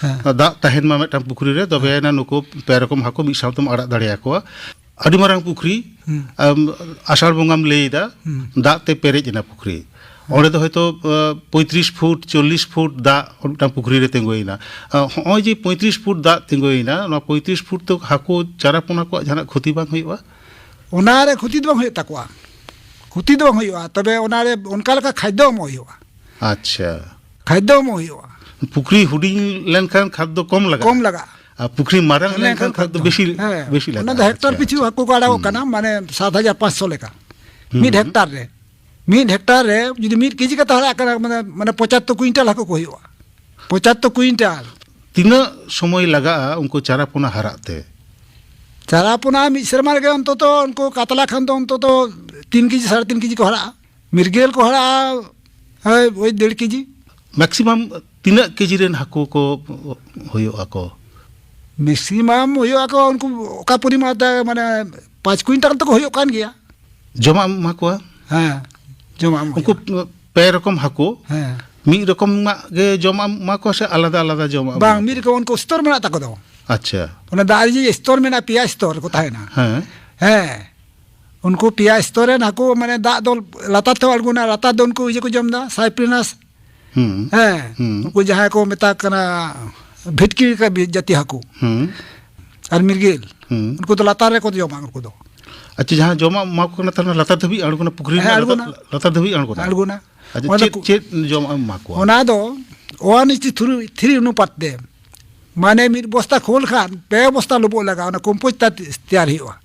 ᱦᱮᱸ᱾ ᱫᱟᱜ ᱛᱟᱦᱮᱱ ᱢᱟ ᱢᱤᱫᱴᱟᱝ ᱯᱩᱠᱷᱨᱤ ᱨᱮ, ᱛᱚᱵᱮ ᱟᱱᱟ ᱱᱩᱠᱩ ᱯᱮ ᱨᱚᱠᱚᱢ ᱦᱟᱹᱠᱩ ᱢᱤᱫ ᱥᱟᱶᱛᱮᱢ ᱟᱲᱟᱜ ᱫᱟᱲᱮᱭᱟᱠᱚᱣᱟ᱾ ᱟᱹᱰᱤ ᱢᱟᱨᱟᱝ ᱯᱩᱠᱷᱨᱤ, ᱦᱩᱸ᱾ ᱟᱢ, ᱟᱥᱟᱲ ᱵᱚᱸᱜᱟᱢ ᱞᱟᱹᱭ ᱮᱫᱟ, ᱦᱩᱸ᱾ ᱫᱟᱜ ᱛᱮ ᱯᱮᱨᱮᱡ ᱮᱱᱟ ᱯᱩᱠᱷᱨᱤ᱾ ᱚᱸᱰᱮ ᱫᱚ ᱦᱚᱭᱛᱳ ᱟᱸ, ᱯᱚᱸᱭᱛᱨᱤᱥ ᱯᱷᱩᱴ ᱪᱚᱞᱞᱤᱥ ᱯᱷᱩᱴ ᱫᱟᱜ ᱢᱤᱫᱴᱟᱝ ᱯᱩᱠᱷᱨᱤ ᱨᱮ ᱛᱤᱸᱜᱩᱭᱮᱱᱟ᱾ ᱟᱸ, ᱦᱚᱸᱜᱼᱚᱭ ᱡᱮ ᱯᱚᱸᱭᱛᱨᱤᱥ ᱯᱷᱩᱴ ᱫᱟᱜ ᱛᱤᱸᱜᱩᱭᱮᱱᱟ, ᱱᱚᱣᱟ ᱯᱚᱸᱭᱛᱨᱤᱥ ᱯᱷᱩᱴ ᱫᱚ ᱦᱟᱹᱠᱩ ᱪᱟᱨᱟ ᱯᱚᱱᱟ ᱠᱚᱣᱟᱜ ᱡᱟᱦᱟᱱᱟᱜ ᱠᱷᱚᱛᱤ ᱵᱟᱝ ᱦᱩᱭᱩᱜᱼᱟ? ᱚᱱᱟᱨᱮ ᱠᱷᱚᱛᱤ ᱫᱚ ᱵᱟᱝ ᱦᱩᱭᱩᱜ ᱛᱟᱠᱚᱣᱟ, ᱠᱷᱚᱛᱤ ᱫᱚ ᱵᱟᱝ ᱦᱩᱭᱩᱜᱼᱟ, ᱛᱚᱵᱮ ᱚᱱᱟᱨᱮ ᱚᱱᱠᱟ ᱞᱮᱠᱟ ᱠᱷᱟᱫᱽᱫᱚ ᱮᱢᱚᱜ ᱦᱩᱭᱩᱜᱼᱟ᱾ ᱟᱪᱪᱷᱟ᱾ ᱠᱷᱟᱫᱽᱫᱚ ᱮᱢᱚᱜ ᱦᱩᱭᱩᱜᱼᱟ᱾ ᱯᱩᱠᱷᱨᱤ ᱦᱩᱰᱤᱧ ᱞᱮᱱᱠᱷᱟᱱ ᱠᱷᱟᱫᱽᱫᱚ ᱠᱚᱢ ᱞᱟᱜᱟᱜᱼᱟ᱾ ᱠᱚᱢ ᱞᱟᱜᱟᱜᱼᱟ᱾ ᱟᱨ ᱯᱩᱠᱷᱨᱤ ᱢᱟᱨᱟᱝ ᱞᱮᱱᱠᱷᱟᱱ ᱠᱷᱟᱫᱽᱫᱚ ᱵᱮᱥᱤ, ᱦᱮᱸ, ᱵᱮᱥᱤ ᱞᱟᱜᱟᱜᱼᱟ᱾ ᱚᱱᱟ ᱫᱚ ᱦᱮᱠᱴᱟᱨ ᱟᱪᱪᱷᱟ, ᱯᱤᱪᱷᱩ ᱟᱪᱪᱷᱟ᱾ ᱦᱟᱹᱠᱩ ᱠᱚ ᱟᱲᱟᱜᱚᱜ ᱠᱟᱱᱟ, ᱢᱟᱱᱮ ᱥᱟᱛ ᱦᱟᱡᱟᱨ ᱯᱟᱸᱪᱥᱚ ᱞᱮᱠᱟ᱾ ᱢᱤᱫ ᱦᱮᱠᱴᱟᱨ ᱨᱮ, ᱢᱤᱫ ᱦᱮᱠᱴᱟᱨ ᱨᱮ ᱡᱩᱫᱤ ᱢᱤᱫ ᱠᱮᱡᱤ ᱠᱟᱛᱮ ᱦᱟᱨᱟᱜ ᱠᱟᱱᱟ, ᱢᱟᱱᱮ, ᱢᱟᱱᱮ ᱯᱚᱸᱪᱟᱛᱛᱳᱨ ᱠᱩᱭᱤᱱᱴᱟᱞ ᱦᱟᱹᱠᱩ ᱠᱚ ᱦᱩᱭᱩᱜᱼᱟ᱾ ᱯᱚᱸᱪᱟᱛᱛᱳᱨ ᱠᱩᱭᱤᱱᱴᱟᱞ᱾ ᱛᱤᱱᱟᱹᱜ ᱥᱚᱢᱚᱭ ᱞᱟᱜᱟᱜᱼᱟ ᱩᱱᱠᱩ ᱪᱟᱨᱟ ᱯᱚᱱᱟ ᱦᱟᱨᱟᱜ ᱛᱮ? ᱪᱟᱨᱟ ᱯᱚᱱᱟ ᱢᱤᱫ ᱥᱮᱨᱢᱟ ᱨᱮᱜᱮ ᱚᱱᱛᱚᱛᱚ ᱩᱱᱠᱩ ᱠᱟᱛᱞᱟ ᱠᱷᱟᱱ ᱫᱚ ᱚᱱᱛᱚᱛᱚ ᱛᱤᱱ ᱠᱮᱡᱤ, ᱥᱟᱲᱮ ᱛᱤᱱ ᱠᱮᱡᱤ ᱠᱚ ᱦᱟᱨᱟᱜᱼᱟ᱾ ᱢᱤᱨᱜᱮᱞ ᱠᱚ ᱦᱟᱨᱟᱜᱼᱟ, ᱦᱳᱭ, ᱳᱭ ᱰᱮᱲ ᱠᱮᱡᱤ᱾ ᱢᱮᱠᱥᱤᱢᱟᱢ ᱛᱤᱱᱟᱹᱜ ᱠᱮᱡᱤ ᱨᱮᱱ ᱦᱟᱹᱠᱩ ᱠᱚ ᱦᱩᱭᱩᱜ ᱟᱠᱚ? ᱢᱮᱠᱥᱤᱢᱟᱢ ᱦᱩᱭᱩᱜ ᱟᱠᱚ ᱩᱱᱠᱩ ᱚᱠᱟ ᱯᱚᱨᱤᱢᱟᱱ ᱛᱮ, ᱢᱟᱱᱮ ᱯᱟᱸᱪ ᱠᱩᱭᱤᱱᱴᱟᱞ ᱛᱮᱠᱚ ᱦᱩᱭᱩᱜ ᱠᱟᱱ ᱜᱮᱭᱟ᱾ ᱡᱚᱢᱟᱜ ᱮᱢ ᱮᱢᱟ ᱠᱚᱣᱟ? ᱦᱮᱸ, ᱡᱚᱢᱟᱜ ᱮᱢ ᱩᱱᱠᱩ ᱦᱩᱭᱩᱜᱼᱟ᱾ ᱯᱮ ᱨᱚᱠᱚᱢ ᱦᱟᱹᱠᱩ, ᱦᱮᱸ᱾ ᱢᱤᱫ ᱨᱚᱠᱚᱢᱟᱜ ᱜᱮ ᱡᱚᱢᱟᱜ ᱮᱢ ᱮᱢᱟ ᱠᱚᱣᱟ ᱥᱮ ᱟᱞᱟᱫᱟ ᱟᱞᱟᱫᱟ ᱡᱚᱢᱟᱜ ᱮᱢ ᱵᱟᱝ, ᱮᱢᱟ ᱢᱤᱫ ᱠᱚᱣᱟ? ᱨᱚᱠᱚᱢ ᱩᱱᱠᱩ ᱥᱛᱚᱨ ᱢᱮᱱᱟᱜ ᱛᱟᱠᱚ ᱫᱚ᱾ ᱟᱪᱪᱷᱟ᱾ ᱚᱱᱟ ᱫᱟᱜ ᱨᱮ ᱡᱮ ᱥᱛᱚᱨ ᱢᱮᱱᱟᱜᱼᱟ, ᱯᱮᱭᱟ ᱥᱛᱚᱨ ᱠᱚ ᱛᱟᱦᱮᱱᱟ᱾ ᱦᱮᱸ᱾ ᱦᱮᱸ᱾ ᱩᱱᱠᱩ ᱯᱮᱭᱟ ᱥᱛᱚᱨ ᱨᱮᱱ ᱦᱟᱹᱠᱩ, ᱢᱟᱱᱮ ᱫᱟᱜ ᱫᱚ ᱞᱟᱛᱟᱨ ᱛᱮᱦᱚᱸ ᱟᱬᱜᱚᱱᱟ, ᱞᱟᱛᱟᱨ ᱫᱚ ᱩᱱᱠᱩ ᱤᱭᱟᱹ ᱠᱚ ᱡᱚᱢ ᱮᱫᱟ, ᱥᱟᱭᱯᱨᱤᱱᱟᱥ᱾ ᱦᱩᱸ᱾ ᱦᱮᱸ, ᱦᱩᱸ᱾ ᱩᱱᱠᱩ ᱡᱟᱦᱟᱸᱭ ᱠᱚ ᱢᱮᱛᱟ ᱠᱚ ᱠᱟᱱᱟ ᱵᱷᱤᱴᱠᱤ ᱞᱮᱠᱟ ᱵᱤ-, ᱡᱟᱹᱛᱤ ᱦᱟᱹᱠᱩ᱾ ᱦᱩᱸ᱾ ᱟᱨ ᱢᱤᱨᱜᱮᱞ᱾ ᱦᱩᱸ᱾ ᱩᱱᱠᱩ ᱫᱚ ᱞᱟᱛᱟᱨ ᱨᱮᱠᱚ ᱡᱚᱢᱟ ᱩᱱᱠᱩ ᱫᱚ᱾ ᱟᱪᱪᱷᱟ, ᱡᱟᱦᱟᱸ ᱡᱚᱢᱟᱜ ᱮᱢᱟ ᱠᱚ ᱠᱟᱱᱟ, ᱛᱟᱦᱞᱮ ᱞᱟᱛᱟᱨ ᱫᱷᱟᱹᱵᱤᱡ ᱟᱬᱜᱚᱱᱟ, ᱯᱩᱠᱷᱨᱤ ᱦᱮᱸ, ᱨᱮᱱᱟᱜ ᱞᱟᱛᱟᱨ, ᱟᱬᱜᱚᱱᱟ᱾ ᱞᱟᱛᱟᱨ ᱫᱷᱟᱹᱵᱤᱡ ᱟᱬᱜᱚᱱᱟ? ᱟᱬᱜᱚᱱᱟ᱾ ᱟᱪᱪᱷᱟ, ᱚᱱᱟ ᱫᱚ ᱪᱮᱫ, ᱠᱩ- ᱪᱮᱫ ᱡᱚᱢᱟᱜ ᱮᱢ ᱮᱢᱟ ᱠᱚᱣᱟ? ᱚᱱᱟ ᱫᱚ ᱚᱣᱟᱱ ᱤᱥ ᱴᱩ ᱛᱷᱨᱤ, ᱛᱷᱨᱤ ᱚᱱᱩᱯᱟᱛ ᱛᱮ᱾ ᱢᱟᱱᱮ ᱢᱤᱫ ᱵᱚᱥᱛᱟ ᱠᱷᱳᱞ ᱠᱷᱟᱱ ᱯᱮ ᱵᱚᱥᱛᱟ ᱞᱩᱵᱩᱜ ᱞᱟᱜᱟᱜᱼᱟ, ᱚᱱᱟ ᱠᱚᱢᱯᱳᱥᱴ ᱛᱮ-, ᱛᱮᱭᱟᱨ ᱦᱩᱭᱩᱜᱼᱟ᱾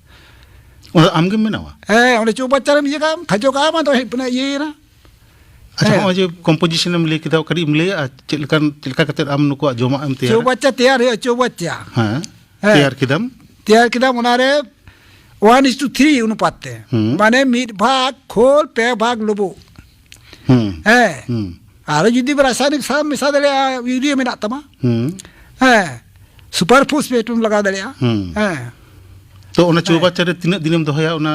ᱚᱱᱟ ᱟᱢ ᱜᱮᱢ ᱵᱮᱱᱟᱣᱟ? ᱦᱮᱸ, ᱚᱸᱰᱮ ᱪᱳᱣᱵᱟᱪᱪᱟ ᱨᱮᱢ ᱤᱭᱟᱹ ᱠᱟᱜᱼᱟ, ᱠᱷᱟᱡᱚ ᱠᱟᱜᱼᱟ, ᱟᱫᱚ ᱦᱮᱡ ᱯᱮᱱᱟ, ᱤᱭᱟᱹᱭᱮᱱᱟ᱾ ᱟᱪᱪᱷᱟ, ᱦᱮᱸ᱾ ᱱᱚᱜᱼᱚᱭ ᱡᱮ ᱠᱚᱢᱯᱳᱡᱤᱥᱚᱱ ᱮᱢ ᱞᱟᱹᱭ ᱠᱮᱫᱟ, ᱠᱟᱹᱴᱤᱡ ᱮᱢ ᱞᱟᱹᱭᱟ, ᱪᱮᱫ ᱞᱮᱠᱟᱱ, ᱪᱮᱫ ᱞᱮᱠᱟ ᱠᱟᱛᱮ ᱟᱢ ᱱᱩᱠᱩᱣᱟᱜ ᱡᱚᱢᱟᱜ ᱮᱢ ᱛᱮᱭᱟᱨᱟ? ᱪᱳᱣᱵᱟᱪᱪᱟ ᱛᱮᱭᱟᱨ ᱦᱩᱭᱩᱜᱼᱟ, ᱪᱳᱣᱵᱟᱪᱪᱟ᱾ ᱦᱮᱸ, ᱦᱮᱸ᱾ ᱛᱮᱭᱟᱨ ᱠᱮᱫᱟᱢ᱾ ᱛᱮᱭᱟᱨ ᱠᱮᱫᱟᱢ, ᱚᱱᱟᱨᱮ ᱚᱣᱟᱱ ᱤᱥ ᱴᱩ ᱛᱷᱨᱤ ᱚᱱᱩᱯᱟᱛ ᱛᱮ᱾ ᱦᱩᱸ᱾ ᱢᱟᱱᱮ ᱢᱤᱫ ᱵᱷᱟᱜᱽ ᱠᱷᱳᱞ, ᱯᱮ ᱵᱷᱟᱜᱽ ᱞᱩᱵᱩᱜ᱾ ᱦᱩᱸ᱾ ᱦᱮᱸ᱾ ᱦᱩᱸ᱾ ᱟᱨᱚ ᱡᱩᱫᱤ ᱨᱟᱥᱟᱭᱚᱱᱤᱠ ᱥᱟᱨ ᱢᱮᱥᱟ ᱫᱟᱲᱮᱭᱟᱜᱼᱟ, ᱤᱭᱩᱨᱤᱭᱟ ᱢᱮᱱᱟᱜ ᱛᱟᱢᱟ᱾ ᱦᱩᱸ᱾ ᱦᱮᱸ᱾ ᱥᱩᱯᱟᱨ ᱯᱷᱚᱥᱯᱷᱮᱴ ᱮᱢ ᱞᱟᱜᱟᱣ ᱫᱟᱲᱮᱭᱟᱜᱼᱟ᱾ ᱦᱩᱸ᱾ ᱦᱮᱸ᱾ ᱛᱚ, ᱚᱱᱟ ᱦᱮᱸ᱾ ᱪᱳᱣᱵᱟᱪᱪᱟ ᱨᱮ ᱛᱤᱱᱟᱹᱜ ᱫᱤᱱᱮᱢ ᱫᱚᱦᱚᱭᱟ ᱚᱱᱟ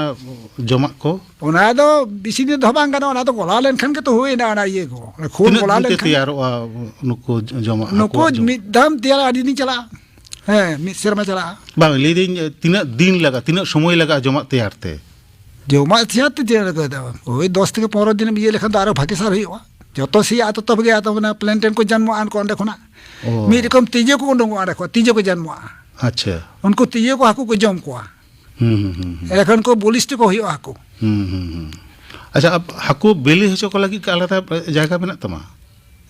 ᱡᱚᱢᱟᱜ ᱠᱚ? ᱚᱱᱟ ᱫᱚ ᱵᱮᱥᱤ ᱫᱤᱱ ᱫᱚᱦᱚ ᱵᱟᱝ ᱜᱟᱱᱚᱜᱼᱟ, ᱚᱱᱟ ᱫᱚ ᱜᱚᱞᱟ ᱞᱮᱱᱠᱷᱟᱱ ᱜᱮᱛᱚ ᱦᱩᱭᱱᱟ, ᱚᱱᱟ ᱤᱭᱟᱹ ᱠᱚ᱾ ᱚᱱᱟ ᱠᱷᱳᱞ ᱛᱤᱱᱟᱹᱜ ᱜᱚᱞᱟ ᱫᱤᱱ ᱛᱮ ᱞᱮᱱᱠᱷᱟᱱ ᱛᱮᱭᱟᱨᱚᱜᱼᱟ ᱱᱩᱠᱩ ᱡᱚᱢᱟᱜ, ᱱᱩᱠᱩ ᱦᱟᱹᱠᱩᱣᱟᱜ ᱡᱚᱢᱟᱜ? ᱢᱤᱫ ᱫᱷᱟᱣ ᱛᱮᱭᱟᱨ ᱟᱹᱰᱤ ᱫᱤᱱ ᱪᱟᱞᱟᱜᱼᱟ᱾ ᱦᱮᱸ, ᱢᱤᱫ ᱥᱮᱨᱢᱟ ᱪᱟᱞᱟᱜᱼᱟ᱾ ᱵᱟᱝ, ᱞᱟᱹᱭᱫᱟᱹᱧ, ᱛᱤᱱᱟᱹᱜ ᱫᱤᱱ ᱞᱟᱜᱟᱜᱼᱟ, ᱛᱤᱱᱟᱹᱜ ᱥᱚᱢᱚᱭ ᱞᱟᱜᱟᱜᱼᱟ ᱡᱚᱢᱟᱜ ᱛᱮᱭᱟᱨ ᱛᱮ? ᱡᱚᱢᱟᱜ ᱛᱮᱭᱟᱨ ᱛᱮ ᱪᱮᱫ ᱞᱮᱠᱟ ᱫᱚ? ᱳᱭ ᱫᱚᱥ ᱛᱷᱮᱠᱮ ᱯᱚᱱᱨᱚ ᱫᱤᱱ ᱮᱢ ᱤᱭᱟᱹ ᱞᱮᱠᱷᱟᱱ ᱫᱚ ᱟᱨᱚ ᱵᱷᱟᱜᱮ ᱥᱟᱨ ᱦᱩᱭᱩᱜᱼᱟ᱾ ᱡᱚᱛᱚ ᱥᱮᱭᱟᱜᱼᱟ, ᱛᱚᱛᱚ ᱵᱷᱟᱜᱮᱜᱼᱟ, ᱛᱚ ᱚᱱᱟ ᱯᱞᱮᱱᱴᱮᱱ ᱠᱚ ᱡᱟᱱᱢᱚᱜᱼᱟ ᱩᱱᱠᱩ ᱚᱸᱰᱮ ᱠᱷᱚᱱᱟᱜ᱾ ᱚ᱾ ᱢᱤᱫ ᱨᱚᱠᱚᱢ ᱛᱤᱡᱩ ᱠᱚ ᱩᱰᱩᱝᱚᱜᱼᱟ ᱚᱸᱰᱮ ᱠᱷᱚᱱ, ᱛᱤᱡᱩ ᱠᱚ ᱡᱟᱱᱢᱚᱜᱼᱟ᱾ ᱟᱪᱪᱷᱟ᱾ ᱩᱱᱠᱩ ᱛᱤᱡᱩ ᱠᱚ ᱦᱟᱹᱠᱩ ᱠᱚ ᱡᱚᱢ ᱠᱚᱣᱟ᱾ ᱦᱩᱸ, ᱦᱩᱸ, ᱦᱩᱸ, ᱦᱩᱸ᱾ ᱮᱸᱰᱮᱠᱷᱟᱱ ᱠᱚ ᱵᱚᱞᱤᱥᱴ ᱠᱚ ᱦᱩᱭᱩᱜᱼᱟ ᱦᱟᱹᱠᱩ᱾ ᱦᱩᱸ, ᱦᱩᱸ, ᱦᱩᱸ᱾ ᱟᱪᱪᱷᱟ, ᱟᱯ-, ᱦᱟᱹᱠᱩ ᱵᱤᱞᱤ ᱦᱚᱪᱚ ᱠᱚ ᱞᱟᱹᱜᱤᱫ ᱠᱤ ᱟᱞᱟᱫᱟ ᱡᱟᱭᱜᱟ ᱢᱮᱱᱟᱜ ᱛᱟᱢᱟ?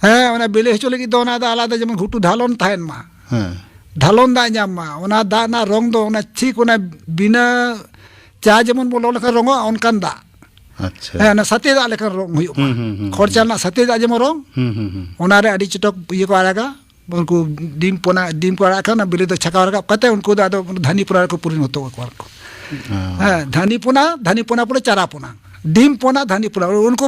ᱦᱮᱸ, ᱚᱱᱟ ᱵᱤᱞᱤ ᱦᱚᱪᱚ ᱞᱟᱹᱜᱤᱫ ᱫᱚ ᱚᱱᱟ ᱫᱚ ᱟᱞᱟᱫᱟ, ᱡᱮᱢᱚᱱ ᱜᱷᱩᱴᱩ ᱰᱷᱟᱞᱚᱱ ᱛᱟᱦᱮᱱ ᱢᱟ᱾ ᱦᱮᱸ᱾ ᱰᱷᱟᱞᱚᱱ ᱫᱟᱜ ᱧᱟᱢ ᱢᱟ, ᱚᱱᱟ ᱫᱟᱜ ᱨᱮᱱᱟᱜ ᱨᱚᱝ ᱫᱚ ᱚᱱᱟ ᱴᱷᱤᱠ ᱚᱱᱟ ᱵᱤᱱᱟᱹ ᱪᱟ ᱡᱮᱢᱚᱱ ᱵᱚ ᱞᱚ ᱞᱮᱠᱷᱟᱱ ᱨᱚᱝᱚᱜᱼᱟ, ᱚᱱᱠᱟᱱ ᱫᱟᱜ᱾ ᱟᱪᱪᱷᱟ᱾ ᱦᱮᱸ, ᱚᱱᱟ ᱥᱟᱛᱮ ᱫᱟᱜ ᱞᱮᱠᱟᱱ ᱨᱚᱝ ᱦᱩᱭᱩᱜ ᱢᱟ᱾ ᱦᱩᱸ, ᱦᱩᱸ, ᱦᱩᱸ, ᱠᱷᱚᱨᱪᱟ ᱦᱩᱸ᱾ ᱨᱮᱱᱟᱜ ᱥᱟᱛᱮ ᱫᱟᱜ ᱡᱮᱢᱚᱱ ᱨᱚᱝ, ᱦᱩᱸ, ᱦᱩᱸ, ᱦᱩᱸ᱾ ᱚᱱᱟᱨᱮ ᱟᱹᱰᱤ ᱪᱚᱴᱚᱠ ᱤᱭᱟᱹ ᱠᱚ ᱟᱲᱟᱜᱟ, ᱩᱱᱠᱩ ᱰᱤᱢ ᱯᱚᱱᱟ, ᱰᱤᱢ ᱠᱚ ᱟᱲᱟᱜ ᱠᱷᱟᱱ ᱚᱱᱟ ᱵᱤᱞᱤ ᱫᱚ ᱪᱷᱟᱠᱟᱣ ᱨᱟᱠᱟᱵ ᱠᱟᱛᱮ ᱩᱱᱠᱩ ᱫᱚ ᱟᱫᱚ ᱫᱷᱟᱱᱤ ᱯᱚᱱᱟ ᱨᱮᱠᱚ ᱯᱚᱨᱤᱱᱚᱛᱚ ᱠᱚᱣᱟ ᱠᱚ᱾ ᱚ᱾ ᱦᱮᱸ, ᱫᱷᱟᱱᱤ ᱯᱚᱱᱟ, ᱫᱷᱟᱱᱤ ᱯᱚᱱᱟ ᱯᱚᱨᱮ ᱪᱟᱨᱟ ᱯᱚᱱᱟ, ᱰᱤᱢ ᱯᱚᱱᱟ, ᱫᱷᱟᱱᱤ ᱯᱚᱱᱟ, ᱩᱱᱠᱩ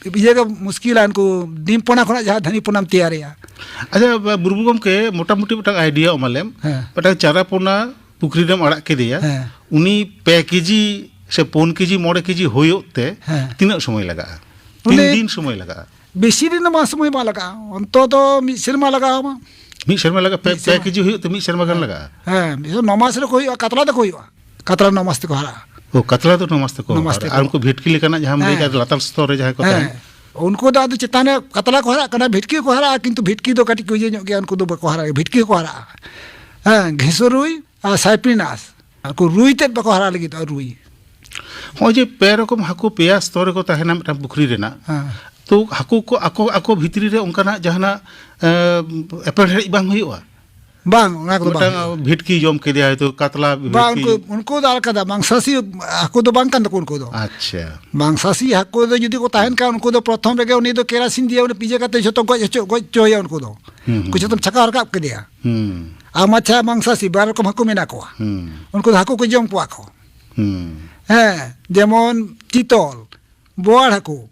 ᱤᱭᱟᱹ ᱜᱮ ᱢᱩᱥᱠᱤᱞᱟ, ᱩᱱᱠᱩ ᱰᱤᱢ ᱯᱚᱱᱟ ᱠᱷᱚᱱᱟᱜ ᱡᱟᱦᱟᱸ ᱫᱷᱟᱹᱱᱤ ᱯᱚᱱᱟᱢ ᱛᱮᱭᱟᱨᱮᱭᱟ᱾ ᱟᱪᱪᱷᱟ, ᱵᱟ-, ᱵᱩᱨᱵᱩ ᱜᱚᱢᱠᱮ, ᱢᱚᱴᱟᱢᱩᱴᱤ ᱢᱤᱫᱴᱟᱝ ᱟᱭᱰᱤᱭᱟ ᱮᱢᱟᱞᱮᱢ᱾ ᱦᱮᱸ᱾ ᱢᱤᱫᱴᱟᱝ ᱪᱟᱨᱟ ᱯᱚᱱᱟ ᱯᱩᱠᱷᱨᱤ ᱨᱮᱢ ᱟᱲᱟᱜ ᱠᱮᱫᱮᱭᱟ, ᱦᱮᱸ᱾ ᱩᱱᱤ ᱯᱮ ᱠᱮᱡᱤ ᱥᱮ ᱯᱩᱱ ᱠᱮᱡᱤ, ᱢᱚᱬᱮ ᱠᱮᱡᱤ ᱦᱩᱭᱩᱜ ᱛᱮ ᱦᱮᱸ᱾ ᱛᱤᱱᱟᱹᱜ ᱥᱚᱢᱚᱭ ᱞᱟᱜᱟᱜᱼᱟ? ᱛᱤᱱ ᱩᱱᱤ ᱫᱤᱱ ᱥᱚᱢᱚᱭ ᱞᱟᱜᱟᱜᱼᱟ? ᱵᱮᱥᱤ ᱫᱤᱱ ᱫᱚ ᱵᱟᱝ ᱥᱚᱢᱚᱭ ᱵᱟᱝ ᱞᱟᱜᱟᱜᱼᱟ, ᱚᱱᱛᱚᱛᱚ ᱢᱤᱫ ᱥᱮᱨᱢᱟ ᱞᱟᱜᱟᱣ ᱟᱢᱟ᱾ ᱢᱤᱫ ᱥᱮᱨᱢᱟ ᱞᱟᱜᱟᱜᱼᱟ? ᱯᱮ, ᱢᱤᱫ ᱯᱮ ᱥᱮᱨᱢᱟ᱾ ᱠᱮᱡᱤ ᱦᱩᱭᱩᱜ ᱛᱮ ᱢᱤᱫ ᱥᱮᱨᱢᱟ ᱜᱟᱱ ᱞᱟᱜᱟᱜᱼᱟ? ᱦᱮᱸ, ᱱᱚ ᱢᱟᱥ ᱨᱮᱠᱚ ᱦᱩᱭᱩᱜᱼᱟ, ᱠᱟᱛᱞᱟ ᱫᱚᱠᱚ ᱦᱩᱭᱩᱜᱼᱟ᱾ ᱠᱟᱛᱞᱟ ᱱᱚ ᱢᱟᱥ ᱛᱮᱠᱚ ᱦᱟᱨᱟᱜᱼᱟ᱾ ᱚ, ᱠᱟᱛᱞᱟ ᱫᱚ ᱱᱚ ᱢᱟᱥ ᱛᱮᱠᱚ ᱱᱚ ᱢᱟᱥ ᱦᱟᱨᱟᱜᱼᱟ᱾ ᱛᱮᱠᱚ᱾ ᱟᱨ ᱩᱱᱠᱩ ᱵᱷᱤᱴᱠᱤ ᱞᱮᱠᱟᱱᱟᱜ ᱡᱟᱦᱟᱸᱢ ᱞᱟᱹᱭ ᱦᱮᱸ᱾ ᱠᱮᱫ, ᱞᱟᱛᱟᱨ ᱥᱛᱚᱨ ᱨᱮ ᱡᱟᱦᱟᱸᱭ ᱠᱚ ᱦᱮᱸ᱾ ᱛᱟᱦᱮᱱ᱾ ᱩᱱᱠᱩ ᱫᱚ ᱟᱫᱚ ᱪᱮᱛᱟᱱ ᱨᱮ ᱠᱟᱛᱞᱟ ᱠᱚ ᱦᱟᱨᱟᱜ ᱠᱟᱱᱟ, ᱵᱷᱤᱴᱠᱤ ᱠᱚ ᱦᱟᱨᱟᱜᱼᱟ, ᱠᱤᱱᱛᱩ ᱵᱷᱤᱴᱠᱤ ᱫᱚ ᱠᱟᱹᱴᱤᱡ ᱠᱚ ᱤᱭᱟᱹ ᱧᱚᱜ ᱜᱮᱭᱟ, ᱩᱱᱠᱩ ᱫᱚ ᱵᱟᱠᱚ ᱦᱟᱨᱟᱜᱼᱟ, ᱵᱷᱤᱴᱠᱤ ᱠᱚ ᱦᱟᱨᱟᱜᱼᱟ᱾ ᱦᱮᱸ, ᱜᱷᱮᱸᱥᱩ ᱨᱩᱭ ᱟᱨ ᱥᱟᱭᱯᱤᱱᱟᱥ, ᱩᱱᱠᱩ ᱨᱩᱭ ᱛᱮᱫ ᱵᱟᱠᱚ ᱦᱟᱨᱟ ᱞᱟᱹᱜᱤᱫᱚᱜᱼᱟ, ᱨᱩᱭ᱾ ᱦᱚᱸᱜᱼᱚᱭ ᱡᱮ ᱯᱮ ᱨᱚᱠᱚᱢ ᱦᱟᱹᱠᱩ ᱯᱮᱭᱟ ᱥᱛᱚᱨ ᱨᱮᱠᱚ ᱛᱟᱦᱮᱱᱟ ᱢᱤᱫᱴᱟᱝ ᱯᱩᱠᱷᱨᱤ ᱨᱮᱱᱟᱜ, ᱦᱮᱸ᱾ ᱛᱚ ᱦᱟᱹᱠᱩ ᱠᱚ ᱟᱠᱚ, ᱟᱠᱚ ᱵᱷᱤᱛᱨᱤ ᱨᱮ ᱚᱱᱠᱟᱱᱟᱜ ᱡᱟᱦᱟᱱᱟᱜ, ᱮᱸ, ᱮᱯᱮᱨᱦᱮᱸᱰᱮᱡ ᱵᱟᱝ ᱦᱩᱭᱩᱜᱼᱟ? ᱵᱟᱝ, ᱚᱱᱟ ᱠᱚᱫᱚ ᱵᱟᱝ ᱢᱤᱫᱴᱟᱝ ᱦᱩᱭᱩᱜᱼᱟ᱾ ᱵᱷᱤᱴᱠᱤ ᱡᱚᱢ ᱠᱮᱫᱮᱭᱟ ᱦᱚᱭᱛᱳ, ᱠᱟᱛᱞᱟ ᱵᱟᱝ, ᱵᱷᱤᱴᱠᱤ᱾ ᱩᱱᱠᱩ, ᱩᱱᱠᱩ ᱫᱚ ᱟᱞᱟᱫᱟ, ᱢᱟᱝᱥᱟᱥᱤ ᱦᱟᱹᱠᱩ ᱫᱚ ᱵᱟᱝ ᱠᱟᱱ ᱛᱟᱠᱚ ᱩᱱᱠᱩ ᱫᱚ᱾ ᱟᱪᱪᱷᱟ᱾ ᱢᱟᱝᱥᱟᱥᱤ ᱦᱟᱹᱠᱩ ᱫᱚ ᱡᱩᱫᱤ ᱠᱚ ᱛᱟᱦᱮᱱ ᱠᱷᱟᱱ, ᱩᱱᱠᱩ ᱫᱚ ᱯᱨᱚᱛᱷᱚᱢ ᱨᱮᱜᱮ ᱩᱱᱤ ᱫᱚ ᱠᱮᱨᱟᱥᱤᱱ ᱫᱤᱭᱮ ᱩᱱᱤ ᱯᱤᱡᱟᱹ ᱠᱟᱛᱮ ᱡᱷᱚᱛᱚ ᱜᱚᱡ ᱦᱚᱪᱚ, ᱜᱚᱡ ᱦᱚᱪᱚᱭᱟ ᱩᱱᱠᱩ ᱫᱚ᱾ ᱦᱩᱸ, ᱦᱩᱸ᱾ ᱩᱱᱠᱩ ᱡᱷᱚᱛᱚᱢ ᱪᱷᱟᱠᱟᱣ ᱨᱟᱠᱟᱵ ᱠᱮᱫᱮᱭᱟ᱾ ᱦᱩᱸ᱾ ᱟᱨ ᱢᱟᱪᱷᱟ ᱢᱟᱝᱥᱟᱥᱤ ᱵᱟᱨ ᱨᱚᱠᱚᱢ ᱦᱟᱹᱠᱩ ᱢᱮᱱᱟᱜ ᱠᱚᱣᱟ᱾ ᱦᱩᱸ᱾ ᱩᱱᱠᱩ ᱫᱚ ᱦᱟᱹᱠᱩ ᱠᱚ ᱡᱚᱢ ᱠᱚᱣᱟ ᱠᱚ᱾ ᱦᱩᱸ᱾ ᱦᱮᱸ, ᱡᱮᱢᱚᱱ ᱪᱤᱛᱚᱞ, ᱵᱳᱣᱟᱲ ᱦᱟᱹᱠᱩ,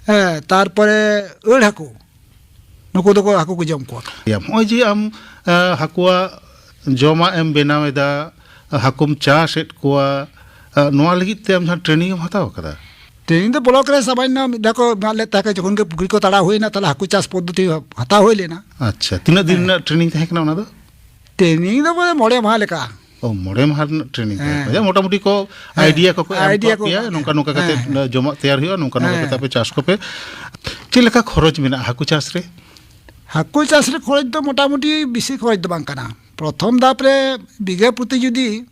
ᱦᱮᱸ, ᱛᱟᱨᱯᱚᱨᱮ ᱟᱹᱲ ᱦᱟᱹᱠᱩ, ᱱᱩᱠᱩ ᱫᱚᱠᱚ ᱦᱟᱹᱠᱩ ᱠᱚ ᱡᱚᱢ ᱠᱚᱣᱟ᱾ ᱱᱚᱜᱼᱚᱭ ᱡᱮ ᱟᱢ, ᱮ, ᱦᱟᱹᱠᱩᱣᱟᱜ ᱡᱚᱢᱟᱜ ᱮᱢ ᱵᱮᱱᱟᱣ ᱮᱫᱟ, ᱦᱟᱹᱠᱩᱢ ᱪᱟᱥᱮᱫ ᱠᱚᱣᱟ, ᱮ, ᱱᱚᱣᱟ ᱞᱟᱹᱜᱤᱫ ᱛᱮ ᱟᱢ ᱡᱟᱦᱟᱸ ᱴᱨᱮᱱᱤᱝ ᱮᱢ ᱦᱟᱛᱟᱣ ᱟᱠᱟᱫᱟ? ᱴᱨᱮᱱᱤᱝ ᱫᱚ ᱵᱞᱚᱠ ᱨᱮ ᱥᱟᱢᱟᱱᱱᱚ ᱢᱤᱫ ᱫᱷᱟᱣ ᱠᱚ ᱮᱢᱟᱫ ᱞᱮᱫ ᱛᱟᱦᱮᱸ ᱠᱟᱱᱟ, ᱡᱚᱠᱷᱚᱱ ᱜᱮ ᱯᱩᱠᱷᱨᱤ ᱠᱚ ᱛᱟᱲᱟᱣ ᱦᱩᱭᱱᱟ, ᱛᱟᱦᱞᱮ ᱦᱟᱹᱠᱩ ᱪᱟᱥ ᱯᱚᱫᱽᱫᱷᱚᱛᱤ ᱦᱟᱛᱟᱣ ᱦᱩᱭ ᱞᱮᱱᱟ᱾ ᱟᱪᱪᱷᱟ, ᱛᱤᱱᱟᱹᱜ ᱫᱤᱱ ᱦᱮᱸ᱾ ᱨᱮᱱᱟᱜ ᱴᱨᱮᱱᱤᱝ ᱛᱟᱦᱮᱸ ᱠᱟᱱᱟ ᱚᱱᱟ ᱫᱚ? ᱴᱨᱮᱱᱤᱝ ᱫᱚ ᱵᱚᱞᱮ ᱢᱚᱬᱮ ᱢᱟᱦᱟ ᱞᱮᱠᱟ᱾ ᱚ, ᱢᱚᱬᱮ ᱢᱟᱦᱟ ᱨᱮᱱᱟᱜ ᱴᱨᱮᱱᱤᱝ ᱛᱟᱦᱮᱸ ᱦᱮᱸ᱾ ᱠᱟᱱᱟ᱾ ᱡᱟᱦᱟᱸ ᱢᱚᱴᱟᱢᱩᱴᱤ ᱠᱚ ᱦᱮᱸ᱾ ᱟᱭᱰᱤᱭᱟ ᱠᱚᱠᱚ ᱮᱢ ᱟᱭᱰᱤᱭᱟ ᱠᱚᱣᱟᱫ ᱠᱚ ᱯᱮᱭᱟ, ᱮᱢᱟᱜ ᱱᱚᱝᱠᱟ ᱞᱮᱭᱟ᱾ ᱱᱚᱝᱠᱟ ᱠᱟᱛᱮ ᱦᱮᱸ, ᱦᱮᱸ᱾ ᱡᱚᱢᱟᱜ ᱛᱮᱭᱟᱨ ᱦᱩᱭᱩᱜᱼᱟ, ᱱᱚᱝᱠᱟ ᱱᱚᱝᱠᱟ ᱦᱮᱸ᱾ ᱠᱟᱛᱮ ᱟᱯᱮ ᱪᱟᱥ ᱠᱚᱯᱮ᱾ ᱪᱮᱫ ᱞᱮᱠᱟ ᱠᱷᱚᱨᱚᱪ ᱢᱮᱱᱟᱜᱼᱟ ᱦᱟᱹᱠᱩ ᱪᱟᱥ ᱨᱮ? ᱦᱟᱹᱠᱩ ᱪᱟᱥ ᱨᱮ ᱠᱷᱚᱨᱚᱪ ᱫᱚ ᱢᱚᱴᱟᱢᱩᱴᱤ ᱵᱮᱥᱤ ᱠᱷᱚᱨᱚᱪ ᱫᱚ ᱵᱟᱝ ᱠᱟᱱᱟ᱾ ᱯᱨᱚᱛᱷᱚᱢ ᱫᱷᱟᱯ ᱨᱮ ᱵᱤᱜᱷᱟᱹ ᱯᱨᱚᱛᱤ ᱡᱩᱫᱤ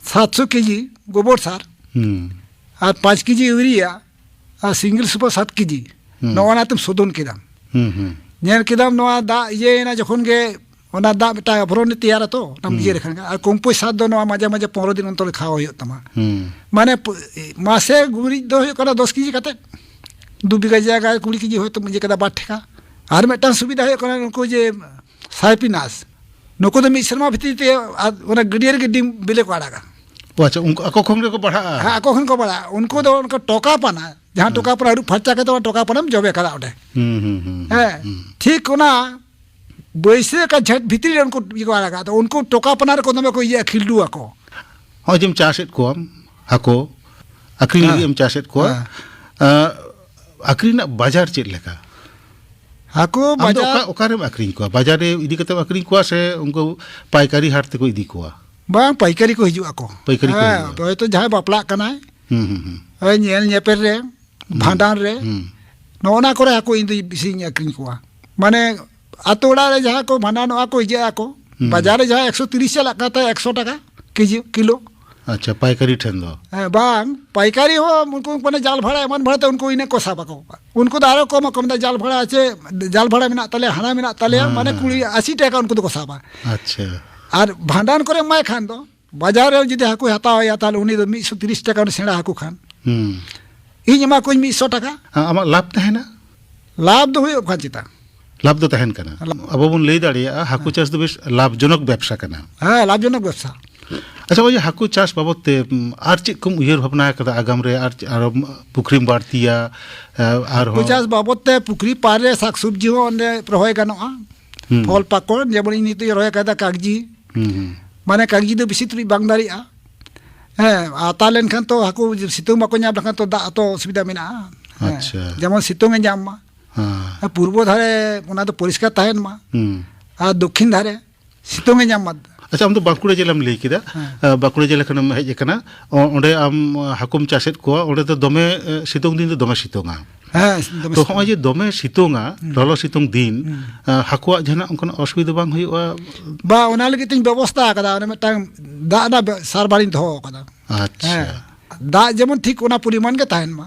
ᱥᱟᱛᱥᱚ ᱠᱮᱡᱤ ᱜᱳᱵᱚᱨ ᱥᱟᱨ ᱦᱩᱸ᱾ ᱟᱨ ᱯᱟᱸᱪ ᱠᱮᱡᱤ ᱤᱭᱩᱨᱤᱭᱟ ᱟᱨ ᱥᱤᱝᱜᱮᱞ ᱥᱩᱯᱟᱨ ᱥᱟᱛ ᱠᱮᱡᱤ, ᱦᱩᱸ᱾ ᱱᱚᱜᱼᱚ ᱱᱟ ᱛᱮᱢ ᱥᱳᱫᱷᱚᱱ ᱠᱮᱫᱟᱢ᱾ ᱦᱩᱸ, ᱦᱩᱸ᱾ ᱧᱮᱞ ᱠᱮᱫᱟᱢ ᱱᱚᱣᱟ ᱫᱟᱜ ᱤᱭᱟᱹᱭᱮᱱᱟ ᱡᱚᱠᱷᱚᱱ ᱜᱮ, ᱚᱱᱟ ᱫᱟᱜ ᱢᱤᱫᱴᱟᱝ ᱟᱵᱷᱚᱨᱚᱱ ᱮ ᱛᱮᱭᱟᱨᱟ ᱛᱚ, ᱚᱱᱟ ᱦᱩᱸ᱾ ᱤᱭᱟᱹ ᱞᱮᱠᱷᱟᱱ ᱜᱮ᱾ ᱟᱨ ᱠᱚᱢᱯᱳᱥᱴ ᱥᱟᱨ ᱫᱚ ᱱᱚᱣᱟ ᱢᱟᱡᱷᱮ ᱢᱟᱡᱷᱮ ᱯᱚᱱᱨᱚ ᱫᱤᱱ ᱚᱱᱛᱚᱨ ᱨᱮ ᱠᱷᱟᱣᱟᱣ ᱦᱩᱭᱩᱜ ᱛᱟᱢᱟ᱾ ᱦᱩᱸ᱾ ᱢᱟᱱᱮ ᱯ-, ᱢᱟᱥᱮ ᱜᱩᱨᱤᱡ ᱫᱚ ᱦᱩᱭᱩᱜ ᱠᱟᱱᱟ ᱫᱚᱥ ᱠᱮᱡᱤ ᱠᱟᱛᱮ, ᱫᱩ ᱵᱤᱜᱷᱟᱹ ᱡᱟᱭᱜᱟ ᱨᱮ ᱠᱩᱲᱤ ᱠᱮᱡᱤ ᱦᱚᱭᱛᱳ ᱤᱭᱟᱹ ᱠᱮᱫᱟ ᱵᱟᱨ ᱴᱷᱮᱠᱟ᱾ ᱟᱨ ᱢᱤᱫᱴᱟᱝ ᱥᱩᱵᱤᱫᱷᱟ ᱦᱩᱭᱩᱜ ᱠᱟᱱᱟ ᱱᱩᱠᱩ ᱡᱮ ᱥᱟᱭᱯᱤᱱᱟᱥ, ᱱᱩᱠᱩ ᱫᱚ ᱢᱤᱫ ᱥᱮᱨᱢᱟ ᱵᱷᱤᱛᱤᱨ ᱛᱮ ᱟᱨ ᱚᱱᱟ ᱜᱟᱹᱰᱭᱟᱹ ᱨᱮᱜᱮ ᱰᱤᱢ ᱵᱤᱞᱤ ᱠᱚ ᱟᱲᱟᱜᱟ᱾ ᱚ ᱟᱪᱪᱷᱟ, ᱩᱱᱠᱩ ᱟᱠᱚ ᱠᱷᱚᱱ ᱜᱮᱠᱚ ᱵᱟᱲᱦᱟᱜᱼᱟ? ᱦᱮᱸ, ᱟᱠᱚ ᱠᱷᱚᱱ ᱠᱚ ᱵᱟᱲᱦᱟᱜᱼᱟ᱾ ᱩᱱᱠᱩ ᱫᱚ ᱚᱱᱠᱟ ᱴᱚᱠᱟ ᱯᱟᱱᱟ, ᱡᱟᱦᱟᱸ ᱦᱮᱸ᱾ ᱴᱚᱠᱟ ᱯᱟᱱᱟ ᱟᱹᱨᱩᱵ ᱯᱷᱟᱨᱪᱟ ᱠᱟᱛᱮ ᱚᱱᱟ ᱴᱚᱠᱟ ᱯᱟᱱᱟᱢ ᱡᱚᱵᱮ ᱠᱟᱫᱟ ᱚᱸᱰᱮ᱾ ᱦᱩᱸ, ᱦᱩᱸ, ᱦᱩᱸ, ᱦᱮᱸ, ᱦᱩᱸ᱾ ᱴᱷᱤᱠ ᱚᱱᱟ ᱵᱟᱹᱭᱥᱟᱹᱠᱷ ᱟᱨ ᱡᱷᱮᱸᱴ ᱵᱷᱤᱛᱨᱤ ᱨᱮ ᱩᱱᱠᱩ ᱤᱭᱟᱹ ᱠᱚ ᱟᱲᱟᱜᱟ᱾ ᱟᱫᱚ ᱩᱱᱠᱩ ᱴᱚᱠᱟ ᱯᱟᱱᱟ ᱨᱮᱠᱚ ᱫᱚᱢᱮ ᱠᱚ ᱤᱭᱟᱹᱜᱼᱟ, ᱠᱷᱤᱞᱰᱩ ᱟᱠᱚ᱾ ᱱᱚᱜᱼᱚᱭ ᱡᱮᱢ ᱪᱟᱥᱮᱫ ᱠᱚᱣᱟᱢ ᱦᱟᱹᱠᱩ, ᱟᱹᱠᱷᱨᱤᱧ ᱦᱮᱸ᱾ ᱞᱟᱹᱜᱤᱫ ᱮᱢ ᱪᱟᱥᱮᱫ ᱠᱚᱣᱟ, ᱦᱮᱸ᱾ ᱟᱸ, ᱟᱹᱠᱷᱨᱤᱧ ᱨᱮᱱᱟᱜ ᱵᱟᱡᱟᱨ ᱪᱮᱫ ᱞᱮᱠᱟ? ᱦᱟᱹᱠᱩ ᱟᱢ ᱫᱚ ᱵᱟᱡᱟᱨ ᱚᱠᱟ, ᱚᱠᱟᱨᱮᱢ ᱟᱹᱠᱷᱨᱤᱧ ᱠᱚᱣᱟ? ᱵᱟᱡᱟᱨ ᱨᱮ ᱤᱫᱤ ᱠᱟᱛᱮᱢ ᱟᱹᱠᱷᱨᱤᱧ ᱠᱚᱣᱟ ᱥᱮ ᱩᱱᱠᱩ ᱯᱟᱭᱠᱟᱨᱤ ᱦᱟᱴ ᱛᱮᱠᱚ ᱤᱫᱤ ᱠᱚᱣᱟ? ᱵᱟᱝ, ᱯᱟᱭᱠᱟᱨᱤ ᱠᱚ ᱦᱤᱡᱩᱜ ᱟᱠᱚ᱾ ᱯᱟᱭᱠᱟᱨᱤ ᱠᱚ ᱦᱮᱸ, ᱦᱤᱡᱩᱜᱼᱟ᱾ ᱦᱚᱭᱛᱳ ᱡᱟᱦᱟᱸᱭ ᱵᱟᱯᱞᱟᱜ ᱠᱟᱱᱟᱭ, ᱦᱩᱸ, ᱦᱩᱸ, ᱦᱩᱸ᱾ ᱦᱳᱭ, ᱧᱮᱞ ᱧᱮᱯᱮᱞ ᱨᱮ, ᱦᱩᱸ᱾ ᱵᱷᱟᱸᱰᱟᱱ ᱨᱮ, ᱦᱩᱸ᱾ ᱱᱚᱜᱼᱚ ᱱᱟ ᱠᱚᱨᱮ ᱦᱟᱹᱠᱩ ᱤᱧ ᱫᱚ ᱵᱮᱥᱤᱧ ᱟᱹᱠᱷᱨᱤᱧ ᱠᱚᱣᱟ᱾ ᱢᱟᱱᱮ, ᱟᱛᱳ ᱚᱲᱟᱜ ᱨᱮ ᱡᱟᱦᱟᱸ ᱠᱚ ᱵᱷᱟᱸᱰᱟᱱᱚᱜᱼᱟ ᱠᱚ, ᱤᱭᱟᱹᱜ ᱟᱠᱚ, ᱦᱩᱸ᱾ ᱵᱟᱡᱟᱨ ᱨᱮ ᱡᱟᱦᱟᱸ ᱮᱠᱥᱚ ᱛᱤᱨᱤᱥ ᱪᱟᱞᱟᱜ ᱠᱟᱱ ᱛᱟᱦᱮᱸ, ᱮᱠᱥᱚ ᱴᱟᱠᱟ ᱠᱮᱡᱤ, ᱠᱤᱞᱳ᱾ ᱟᱪᱪᱷᱟ, ᱯᱟᱭᱠᱟᱨᱤ ᱴᱷᱮᱱ ᱫᱚ? ᱦᱮᱸ, ᱵᱟᱝ, ᱯᱟᱭᱠᱟᱨᱤ ᱦᱚᱸ ᱩᱱᱠᱩ ᱢᱟᱱᱮ ᱡᱟᱞ ᱵᱷᱟᱲᱟ ᱮᱢᱟᱱ ᱵᱷᱟᱲᱟ ᱛᱮ ᱩᱱᱠᱩ ᱤᱱᱟᱹ ᱠᱚ ᱥᱟᱵ ᱟᱠᱚ᱾ ᱩᱱᱠᱩ ᱫᱚ ᱟᱨᱚ ᱠᱚᱢ ᱟᱠᱚ, ᱢᱮᱱᱫᱟ, "ᱡᱟᱞ ᱵᱷᱟᱲᱟ ᱪᱮ, ᱡᱟᱞ ᱵᱷᱟᱲᱟ ᱢᱮᱱᱟᱜ ᱛᱟᱞᱮᱭᱟ, ᱦᱟᱱᱟ ᱢᱮᱱᱟᱜ ᱛᱟᱞᱮᱭᱟ", ᱦᱮᱸ, ᱢᱟᱱᱮ ᱦᱮᱸ᱾ ᱠᱩᱲᱤ, ᱟᱥᱤ ᱴᱟᱠᱟ ᱩᱱᱠᱩ ᱫᱚᱠᱚ ᱥᱟᱵᱟ᱾ ᱟᱪᱪᱷᱟ᱾ ᱟᱨ ᱵᱷᱟᱸᱰᱟᱱ ᱠᱚᱨᱮ ᱮᱢᱟᱭ ᱠᱷᱟᱱ ᱫᱚ, ᱵᱟᱡᱟᱨ ᱨᱮ ᱡᱩᱫᱤ ᱦᱟᱹᱠᱩᱭ ᱦᱟᱛᱟᱣᱮᱭᱟ, ᱛᱟᱦᱚᱞᱮ ᱩᱱᱤ ᱫᱚ ᱢᱤᱫ ᱥᱚ ᱛᱤᱨᱤᱥ ᱴᱟᱠᱟ, ᱩᱱᱤ ᱥᱮᱬᱟ ᱦᱟᱹᱠᱩ ᱠᱷᱟᱱ᱾ ᱦᱩᱸ᱾ ᱤᱧ ᱮᱢᱟ ᱠᱚᱣᱟᱧ ᱢᱤᱫ ᱥᱚ ᱴᱟᱠᱟ᱾ ᱟ-, ᱟᱢᱟᱜ ᱞᱟᱵᱷ ᱛᱟᱦᱮᱱᱟ? ᱞᱟᱵᱷ ᱫᱚ ᱦᱩᱭᱩᱜ ᱠᱟᱱ ᱪᱮᱛᱟ᱾ ᱞᱟᱵᱷ ᱫᱚ ᱛᱟᱦᱮᱱ ᱠᱟᱱᱟ᱾ ᱞᱟᱵᱷ᱾ ᱟᱵᱚ ᱵᱚᱱ ᱞᱟᱹᱭ ᱫᱟᱲᱮᱭᱟᱜᱼᱟ, ᱦᱟᱹᱠᱩ ᱦᱮᱸ᱾ ᱪᱟᱥ ᱫᱚ ᱵᱮᱥ ᱞᱟᱵᱷᱡᱚᱱᱚᱠ ᱵᱮᱵᱽᱥᱟ ᱠᱟᱱᱟ᱾ ᱦᱮᱸ, ᱞᱟᱵᱷᱡᱚᱱᱚᱠ ᱵᱮᱵᱽᱥᱟ᱾ ᱟᱪᱪᱷᱟ, ᱱᱚᱜᱼᱚᱭ ᱡᱮ ᱦᱟᱹᱠᱩ ᱪᱟᱥ ᱵᱟᱵᱚᱫ ᱛᱮ, ᱩᱢ, ᱟᱨ ᱪᱮᱫ ᱠᱚᱢ ᱩᱭᱦᱟᱹᱨ ᱵᱷᱟᱵᱽᱱᱟ ᱟᱠᱟᱫᱟ ᱟᱜᱟᱢ ᱨᱮ? ᱟᱨ ᱪᱮᱫ, ᱟᱨᱚ ᱯᱩᱠᱷᱨᱤᱢ ᱵᱟᱹᱲᱛᱤᱭᱟ, ᱮ, ᱦᱟᱹᱠᱩ ᱟᱨᱦᱚᱸ ᱪᱟᱥ ᱵᱟᱵᱚᱫ ᱛᱮ ᱯᱩᱠᱷᱨᱤ ᱯᱟᱨ ᱨᱮ ᱥᱟᱠ ᱥᱚᱵᱽᱡᱤ ᱦᱚᱸ ᱚᱸᱰᱮ ᱨᱚᱦᱚᱭ ᱜᱟᱱᱚᱜᱼᱟ᱾ ᱦᱩᱸ᱾ ᱯᱷᱚᱞ ᱯᱟᱠᱚᱲ, ᱡᱮᱢᱚᱱ ᱤᱧ ᱱᱤᱛᱚᱜ ᱤᱧ ᱨᱚᱦᱚᱭ ᱟᱠᱟᱫᱟ ᱠᱟᱜᱽᱡᱤ᱾ ᱦᱩᱸ, ᱦᱩᱸ᱾ ᱢᱟᱱᱮ ᱠᱟᱜᱽᱡᱤ ᱫᱚ ᱵᱮᱥᱤ ᱛᱩᱞᱩᱡ ᱵᱟᱝ ᱫᱟᱨᱮᱜᱼᱟ᱾ ᱦᱮᱸ, ᱟᱛᱟ ᱞᱮᱱᱠᱷᱟᱱ ᱛᱚ ᱦᱟᱹᱠᱩ ᱥᱤᱛᱩᱝ ᱵᱟᱠᱚ ᱧᱟᱢ ᱞᱮᱠᱷᱟᱱ ᱛᱚ ᱫᱟᱜ ᱦᱚᱸᱛᱚ ᱚᱥᱩᱵᱤᱫᱷᱟ ᱢᱮᱱᱟᱜᱼᱟ᱾ ᱦᱮᱸ, ᱟᱪᱪᱷᱟ᱾ ᱡᱮᱢᱚᱱ ᱥᱤᱛᱩᱝ ᱮ ᱧᱟᱢ ᱢᱟ᱾ ᱦᱮᱸ᱾ ᱟᱨ ᱯᱩᱨᱵᱚ ᱫᱷᱟᱨᱮ ᱚᱱᱟ ᱫᱚ ᱯᱚᱨᱤᱥᱠᱟᱨ ᱛᱟᱦᱮᱱ ᱢᱟ᱾ ᱦᱩᱸ᱾ ᱟᱨ ᱫᱚᱠᱠᱷᱤᱱ ᱫᱷᱟᱨᱮ ᱥᱤᱛᱩᱝ ᱮ ᱧᱟᱢ ᱢᱟ᱾ ᱟᱪᱪᱷᱟ, ᱟᱢ ᱫᱚ ᱵᱟᱸᱠᱩᱲᱟ ᱡᱮᱞᱟᱢ ᱞᱟᱹᱭ ᱠᱮᱫᱟ᱾ ᱦᱮᱸ᱾ ᱟᱸ, ᱵᱟᱸᱠᱩᱲᱟ ᱡᱮᱞᱟ ᱠᱷᱚᱱᱮᱢ ᱦᱮᱡ ᱟᱠᱟᱱᱟ᱾ ᱚ-, ᱚᱸᱰᱮ ᱟᱢ, ᱟᱸ, ᱦᱟᱹᱠᱩᱢ ᱪᱟᱥᱮᱫ ᱠᱚᱣᱟ, ᱚᱸᱰᱮ ᱫᱚ ᱫᱚᱢᱮ, ᱮ, ᱥᱤᱛᱩᱝ ᱫᱤᱱ ᱫᱚ ᱫᱚᱢᱮ ᱥᱤᱛᱩᱝᱟ᱾ ᱦᱮᱸ, ᱫᱚᱢᱮ ᱛᱚ ᱥᱤᱛᱩᱝ᱾ ᱦᱚᱸᱜᱼᱚᱭ ᱡᱮ ᱫᱚᱢᱮ ᱥᱤᱛᱩᱝᱟ, ᱦᱩᱸ᱾ ᱞᱚᱞᱚ ᱥᱤᱛᱩᱝ ᱫᱤᱱ, ᱦᱩᱸ᱾ ᱟᱸ, ᱦᱟᱹᱠᱩᱣᱟᱜ ᱡᱟᱦᱟᱱᱟᱜ ᱚᱱᱠᱟᱱᱟᱜ ᱚᱥᱩᱵᱤᱫᱷᱟ ᱵᱟᱝ ᱦᱩᱭᱩᱜᱼᱟ? ᱵᱟ, ᱚᱱᱟ ᱞᱟᱹᱜᱤᱫ ᱛᱤᱧ ᱵᱮᱵᱚᱥᱛᱷᱟ ᱟᱠᱟᱫᱟ, ᱚᱱᱮ ᱢᱤᱫᱴᱟᱝ ᱫᱟᱜ ᱨᱮᱱᱟᱜ ᱵᱮ-, ᱥᱟᱨᱵᱟᱨᱤᱧ ᱫᱚᱦᱚ ᱟᱠᱟᱫᱟ᱾ ᱟᱪᱪᱷᱟ᱾ ᱦᱮᱸ, ᱫᱟᱜ ᱡᱮᱢᱚᱱ ᱴᱷᱤᱠ ᱚᱱᱟ ᱯᱚᱨᱤᱢᱟᱱ ᱜᱮ ᱛᱟᱦᱮᱱ ᱢᱟ᱾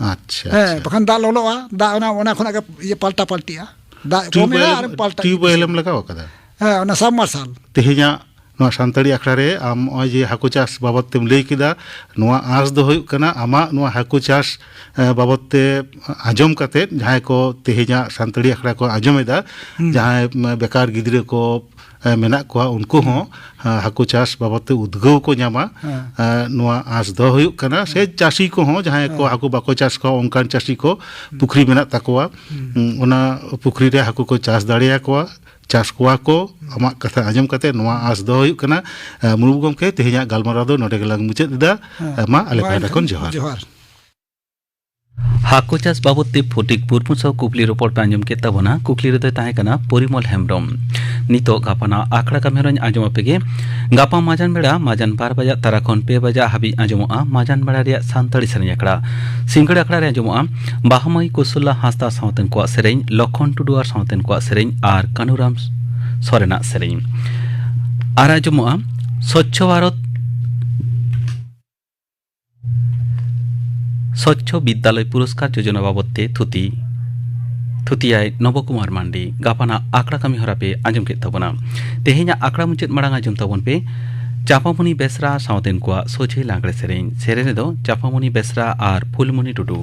ᱟᱪᱪᱷᱟ, ᱦᱮᱸ, ᱟᱪᱪᱷᱟ᱾ ᱵᱟᱠᱷᱟᱱ ᱫᱟᱜ ᱞᱚᱞᱚᱜᱼᱟ, ᱫᱟᱜ ᱚᱱᱟ, ᱚᱱᱟ ᱠᱷᱚᱱᱟᱜ ᱜᱮ ᱤᱭᱟᱹ ᱯᱟᱞᱴᱟ ᱯᱟᱞᱴᱤᱜᱼᱟ᱾ ᱫᱟᱜ ᱠᱚᱢ ᱮᱱᱟ ᱴᱤᱭᱩᱵᱽᱣᱮᱞ, ᱟᱨᱮᱢ ᱯᱟᱞᱴᱟ ᱴᱤᱭᱩᱵᱽᱣᱮᱞ ᱮᱢ ᱞᱟᱜᱟᱣ ᱟᱠᱟᱫᱟ? ᱦᱮᱸ, ᱚᱱᱟ ᱥᱟᱵᱢᱟᱨᱥᱟᱞ᱾ ᱛᱮᱦᱮᱧᱟᱜ ᱱᱚᱣᱟ ᱥᱟᱱᱛᱟᱲᱤ ᱟᱠᱷᱲᱟ ᱨᱮ ᱟᱢ ᱱᱚᱜᱼᱚᱭ ᱡᱮ ᱦᱟᱹᱠᱩ ᱪᱟᱥ ᱵᱟᱵᱚᱫ ᱛᱮᱢ ᱞᱟᱹᱭ ᱠᱮᱫᱟ, ᱱᱚᱣᱟ ᱟᱸᱥ ᱫᱚ ᱦᱩᱭᱩᱜ ᱠᱟᱱᱟ ᱟᱢᱟᱜ ᱱᱚᱣᱟ ᱦᱟᱹᱠᱩ ᱪᱟᱥ, ᱮ, ᱵᱟᱵᱚᱫ ᱛᱮ ᱟᱸᱡᱚᱢ ᱠᱟᱛᱮᱫ ᱡᱟᱦᱟᱸᱭ ᱠᱚ ᱛᱮᱦᱮᱧᱟᱜ ᱥᱟᱱᱛᱟᱲᱤ ᱟᱠᱷᱲᱟ ᱠᱚ ᱟᱸᱡᱚᱢᱮᱫᱟ, ᱦᱩᱸ᱾ ᱡᱟᱦᱟᱸᱭ, ᱢ, ᱵᱮᱠᱟᱨ ᱜᱤᱫᱽᱨᱟᱹ ᱠᱚ, ᱮ, ᱢᱮᱱᱟᱜ ᱠᱚᱣᱟ, ᱩᱱᱠᱩ ᱦᱚᱸ, ᱮ, ᱦᱟᱹᱠᱩ ᱪᱟᱥ ᱵᱟᱵᱚᱫ ᱛᱮ ᱩᱫᱽᱜᱟᱹᱣ ᱠᱚ ᱧᱟᱢᱟ᱾ ᱦᱮᱸ᱾ ᱮ, ᱱᱚᱣᱟ ᱟᱸᱥ ᱫᱚᱦᱚ ᱦᱩᱭᱩᱜ ᱠᱟᱱᱟ᱾ ᱥᱮ ᱦᱮᱸ᱾ ᱪᱟᱹᱥᱤ ᱠᱚᱦᱚᱸ, ᱡᱟᱦᱟᱸᱭ ᱠᱚ ᱦᱮᱸ᱾ ᱦᱟᱹᱠᱩ ᱵᱟᱠᱚ ᱪᱟᱥ ᱠᱚᱣᱟ, ᱚᱱᱠᱟᱱ ᱪᱟᱹᱥᱤ ᱠᱚ, ᱦᱩᱸ᱾ ᱯᱩᱠᱷᱨᱤ ᱢᱮᱱᱟᱜ ᱛᱟᱠᱚᱣᱟ, ᱦᱩᱸ᱾ ᱩᱸ, ᱚᱱᱟ ᱯᱩᱠᱷᱨᱤ ᱨᱮ ᱦᱟᱹᱠᱩ ᱠᱚ ᱪᱟᱥ ᱫᱟᱲᱮᱭᱟᱠᱚᱣᱟ, ᱪᱟᱥ ᱠᱚᱣᱟ ᱠᱚ᱾ ᱦᱩᱸ᱾ ᱟᱢᱟᱜ ᱠᱟᱛᱷᱟ ᱟᱸᱡᱚᱢ ᱠᱟᱛᱮ ᱱᱚᱣᱟ ᱦᱩᱸ᱾ ᱟᱸᱥ ᱫᱚᱦᱚ ᱦᱩᱭᱩᱜ ᱠᱟᱱᱟ᱾ ᱮ, ᱢᱩᱨᱢᱩ ᱜᱚᱢᱠᱮ, ᱛᱮᱦᱮᱧᱟᱜ ᱜᱟᱞᱢᱟᱨᱟᱣ ᱫᱚ ᱱᱚᱰᱮ ᱜᱮᱞᱟᱝ ᱢᱩᱪᱟᱹᱫ ᱮᱫᱟ᱾ ᱦᱮᱸ᱾ ᱮ, ᱢᱟ ᱟᱞᱮ ᱢᱟ ᱯᱟᱦᱴᱟ ᱮᱱᱠᱷᱟᱱ ᱠᱷᱚᱱ ᱡᱚᱦᱟᱨ᱾ ᱡᱚᱦᱟᱨ᱾ ᱦᱟᱹᱠᱩ ᱪᱟᱥ ᱵᱟᱵᱚᱫ ᱛᱮ ᱯᱷᱚᱴᱤᱠ ᱢᱩᱨᱢᱩ ᱥᱟᱶ ᱠᱩᱠᱞᱤ ᱨᱚᱯᱚᱲ ᱯᱮ ᱟᱸᱡᱚᱢ ᱠᱮᱫ ᱛᱟᱵᱚᱱᱟ᱾ ᱠᱩᱠᱞᱤ ᱨᱮᱫᱚᱭ ᱛᱟᱦᱮᱸ ᱠᱟᱱᱟ ᱯᱚᱨᱤᱢᱚᱞ ᱦᱮᱢᱵᱨᱚᱢ᱾ ᱱᱤᱛᱚᱜ ᱜᱟᱯᱟᱱᱟᱜ ᱟᱠᱷᱲᱟ ᱠᱟᱹᱢᱤ ᱦᱚᱨᱟᱧ ᱟᱸᱡᱚᱢ ᱟᱯᱮ ᱜᱮ᱾ ᱜᱟᱯᱟ ᱢᱟᱡᱟᱱ ᱵᱮᱲᱟ, ᱢᱟᱡᱟᱱ ᱵᱟᱨ ᱵᱟᱡᱟᱜ ᱛᱟᱨᱟ ᱠᱷᱚᱱ ᱯᱮ ᱵᱟᱡᱟᱜ ᱦᱟᱹᱵᱤᱡ ᱟᱸᱡᱚᱢᱚᱜᱼᱟ ᱢᱟᱡᱟᱱ ᱵᱮᱲᱟ ᱨᱮᱭᱟᱜ ᱥᱟᱱᱛᱟᱲᱤ ᱥᱮᱨᱮᱧ ᱟᱠᱷᱲᱟ᱾ ᱥᱤᱸᱜᱟᱹᱲ ᱟᱠᱷᱲᱟ ᱨᱮ ᱟᱸᱡᱚᱢᱚᱜᱼᱟ ᱵᱟᱦᱟᱢᱟᱹᱭ ᱠᱩᱥᱩᱞᱟ ᱦᱟᱸᱥᱫᱟ ᱥᱟᱶᱛᱮᱱ ᱠᱚᱣᱟᱜ ᱥᱮᱨᱮᱧ, ᱞᱚᱠᱷᱚᱱ ᱴᱩᱰᱩ ᱟᱨ ᱥᱟᱶᱛᱮᱱ ᱠᱚᱣᱟᱜ ᱥᱮᱨᱮᱧ ᱟᱨ ᱠᱟᱹᱱᱩᱨᱟᱢ ᱥᱚᱨᱮᱱᱟᱜ ᱥᱮᱨᱮᱧ᱾ ᱟᱨ ᱟᱸᱡᱚᱢᱚᱜᱼᱟ ᱥᱚᱪᱪᱷᱚ ᱵᱷᱟᱨᱚᱛ ᱥᱚᱪᱪᱷᱚ ᱵᱤᱫᱽᱫᱟᱞᱚᱭ ᱯᱩᱨᱚᱥᱠᱟᱨ ᱡᱳᱡᱚᱱᱟ ᱵᱟᱵᱚᱫ ᱛᱮ ᱛᱷᱩᱛᱤ, ᱛᱷᱩᱛᱤᱭᱟᱭ ᱱᱚᱵᱚ ᱠᱩᱢᱟᱨ ᱢᱟᱱᱰᱤ᱾ ᱜᱟᱯᱟᱱᱟᱜ ᱟᱠᱷᱲᱟ ᱠᱟᱹᱢᱤ ᱦᱚᱨᱟ ᱯᱮ ᱟᱸᱡᱚᱢ ᱠᱮᱫ ᱛᱟᱵᱚᱱᱟ᱾ ᱛᱮᱦᱮᱧᱟᱜ ᱟᱠᱷᱲᱟ ᱢᱩᱪᱟᱹᱫ ᱢᱟᱲᱟᱝ ᱟᱸᱡᱚᱢ ᱛᱟᱵᱚᱱ ᱯᱮ ᱪᱟᱯᱟᱢᱩᱱᱤ ᱵᱮᱥᱨᱟ ᱥᱟᱶᱛᱮᱱ ᱠᱚᱣᱟᱜ ᱥᱚᱡᱷᱮ ᱞᱟᱜᱽᱲᱮ ᱥᱮᱨᱮᱧ᱾ ᱥᱮᱨᱮᱧ ᱨᱮᱫᱚ ᱪᱟᱯᱟᱢᱩᱱᱤ ᱵᱮᱥᱨᱟ ᱟᱨ ᱯᱷᱩᱞᱢᱩᱱᱤ ᱴᱩᱰᱩ᱾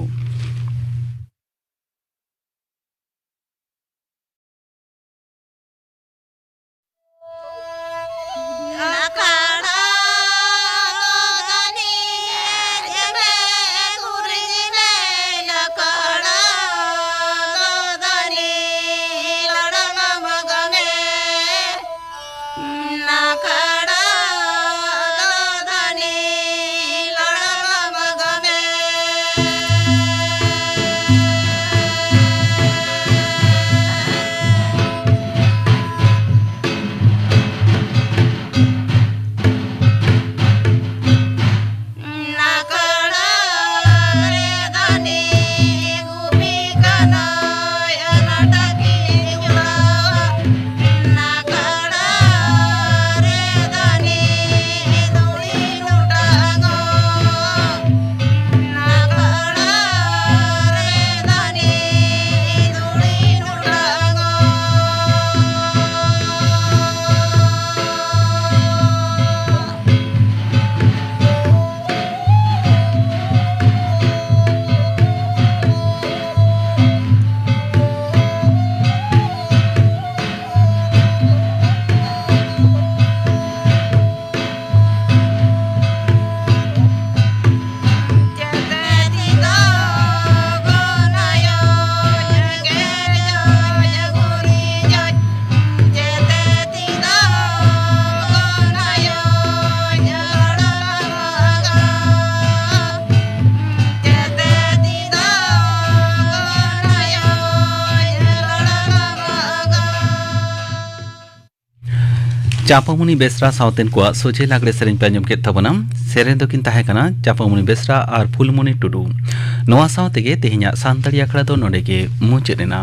ᱪᱟᱯᱟᱢᱩᱱᱤ ᱵᱮᱥᱨᱟ ᱥᱟᱶᱛᱮᱱ ᱠᱚᱣᱟᱜ ᱥᱚᱡᱷᱮ ᱞᱟᱜᱽᱲᱮ ᱥᱮᱨᱮᱧ ᱯᱮ ᱟᱸᱡᱚᱢ ᱠᱮᱫ ᱛᱟᱵᱚᱱᱟ᱾ ᱥᱮᱨᱮᱧ ᱫᱚᱠᱤᱱ ᱛᱟᱦᱮᱸ ᱠᱟᱱᱟ ᱪᱟᱯᱟᱢᱩᱱᱤ ᱵᱮᱥᱨᱟ ᱟᱨ ᱯᱷᱩᱞᱢᱩᱱᱤ ᱴᱩᱰᱩ᱾ ᱱᱚᱣᱟ ᱥᱟᱶ ᱛᱮᱜᱮ ᱛᱮᱦᱮᱧᱟᱜ ᱥᱟᱱᱛᱟᱲᱤ ᱟᱠᱷᱲᱟ ᱫᱚ ᱱᱚᱰᱮ ᱜᱮ ᱢᱩᱪᱟᱹᱫ ᱮᱱᱟ᱾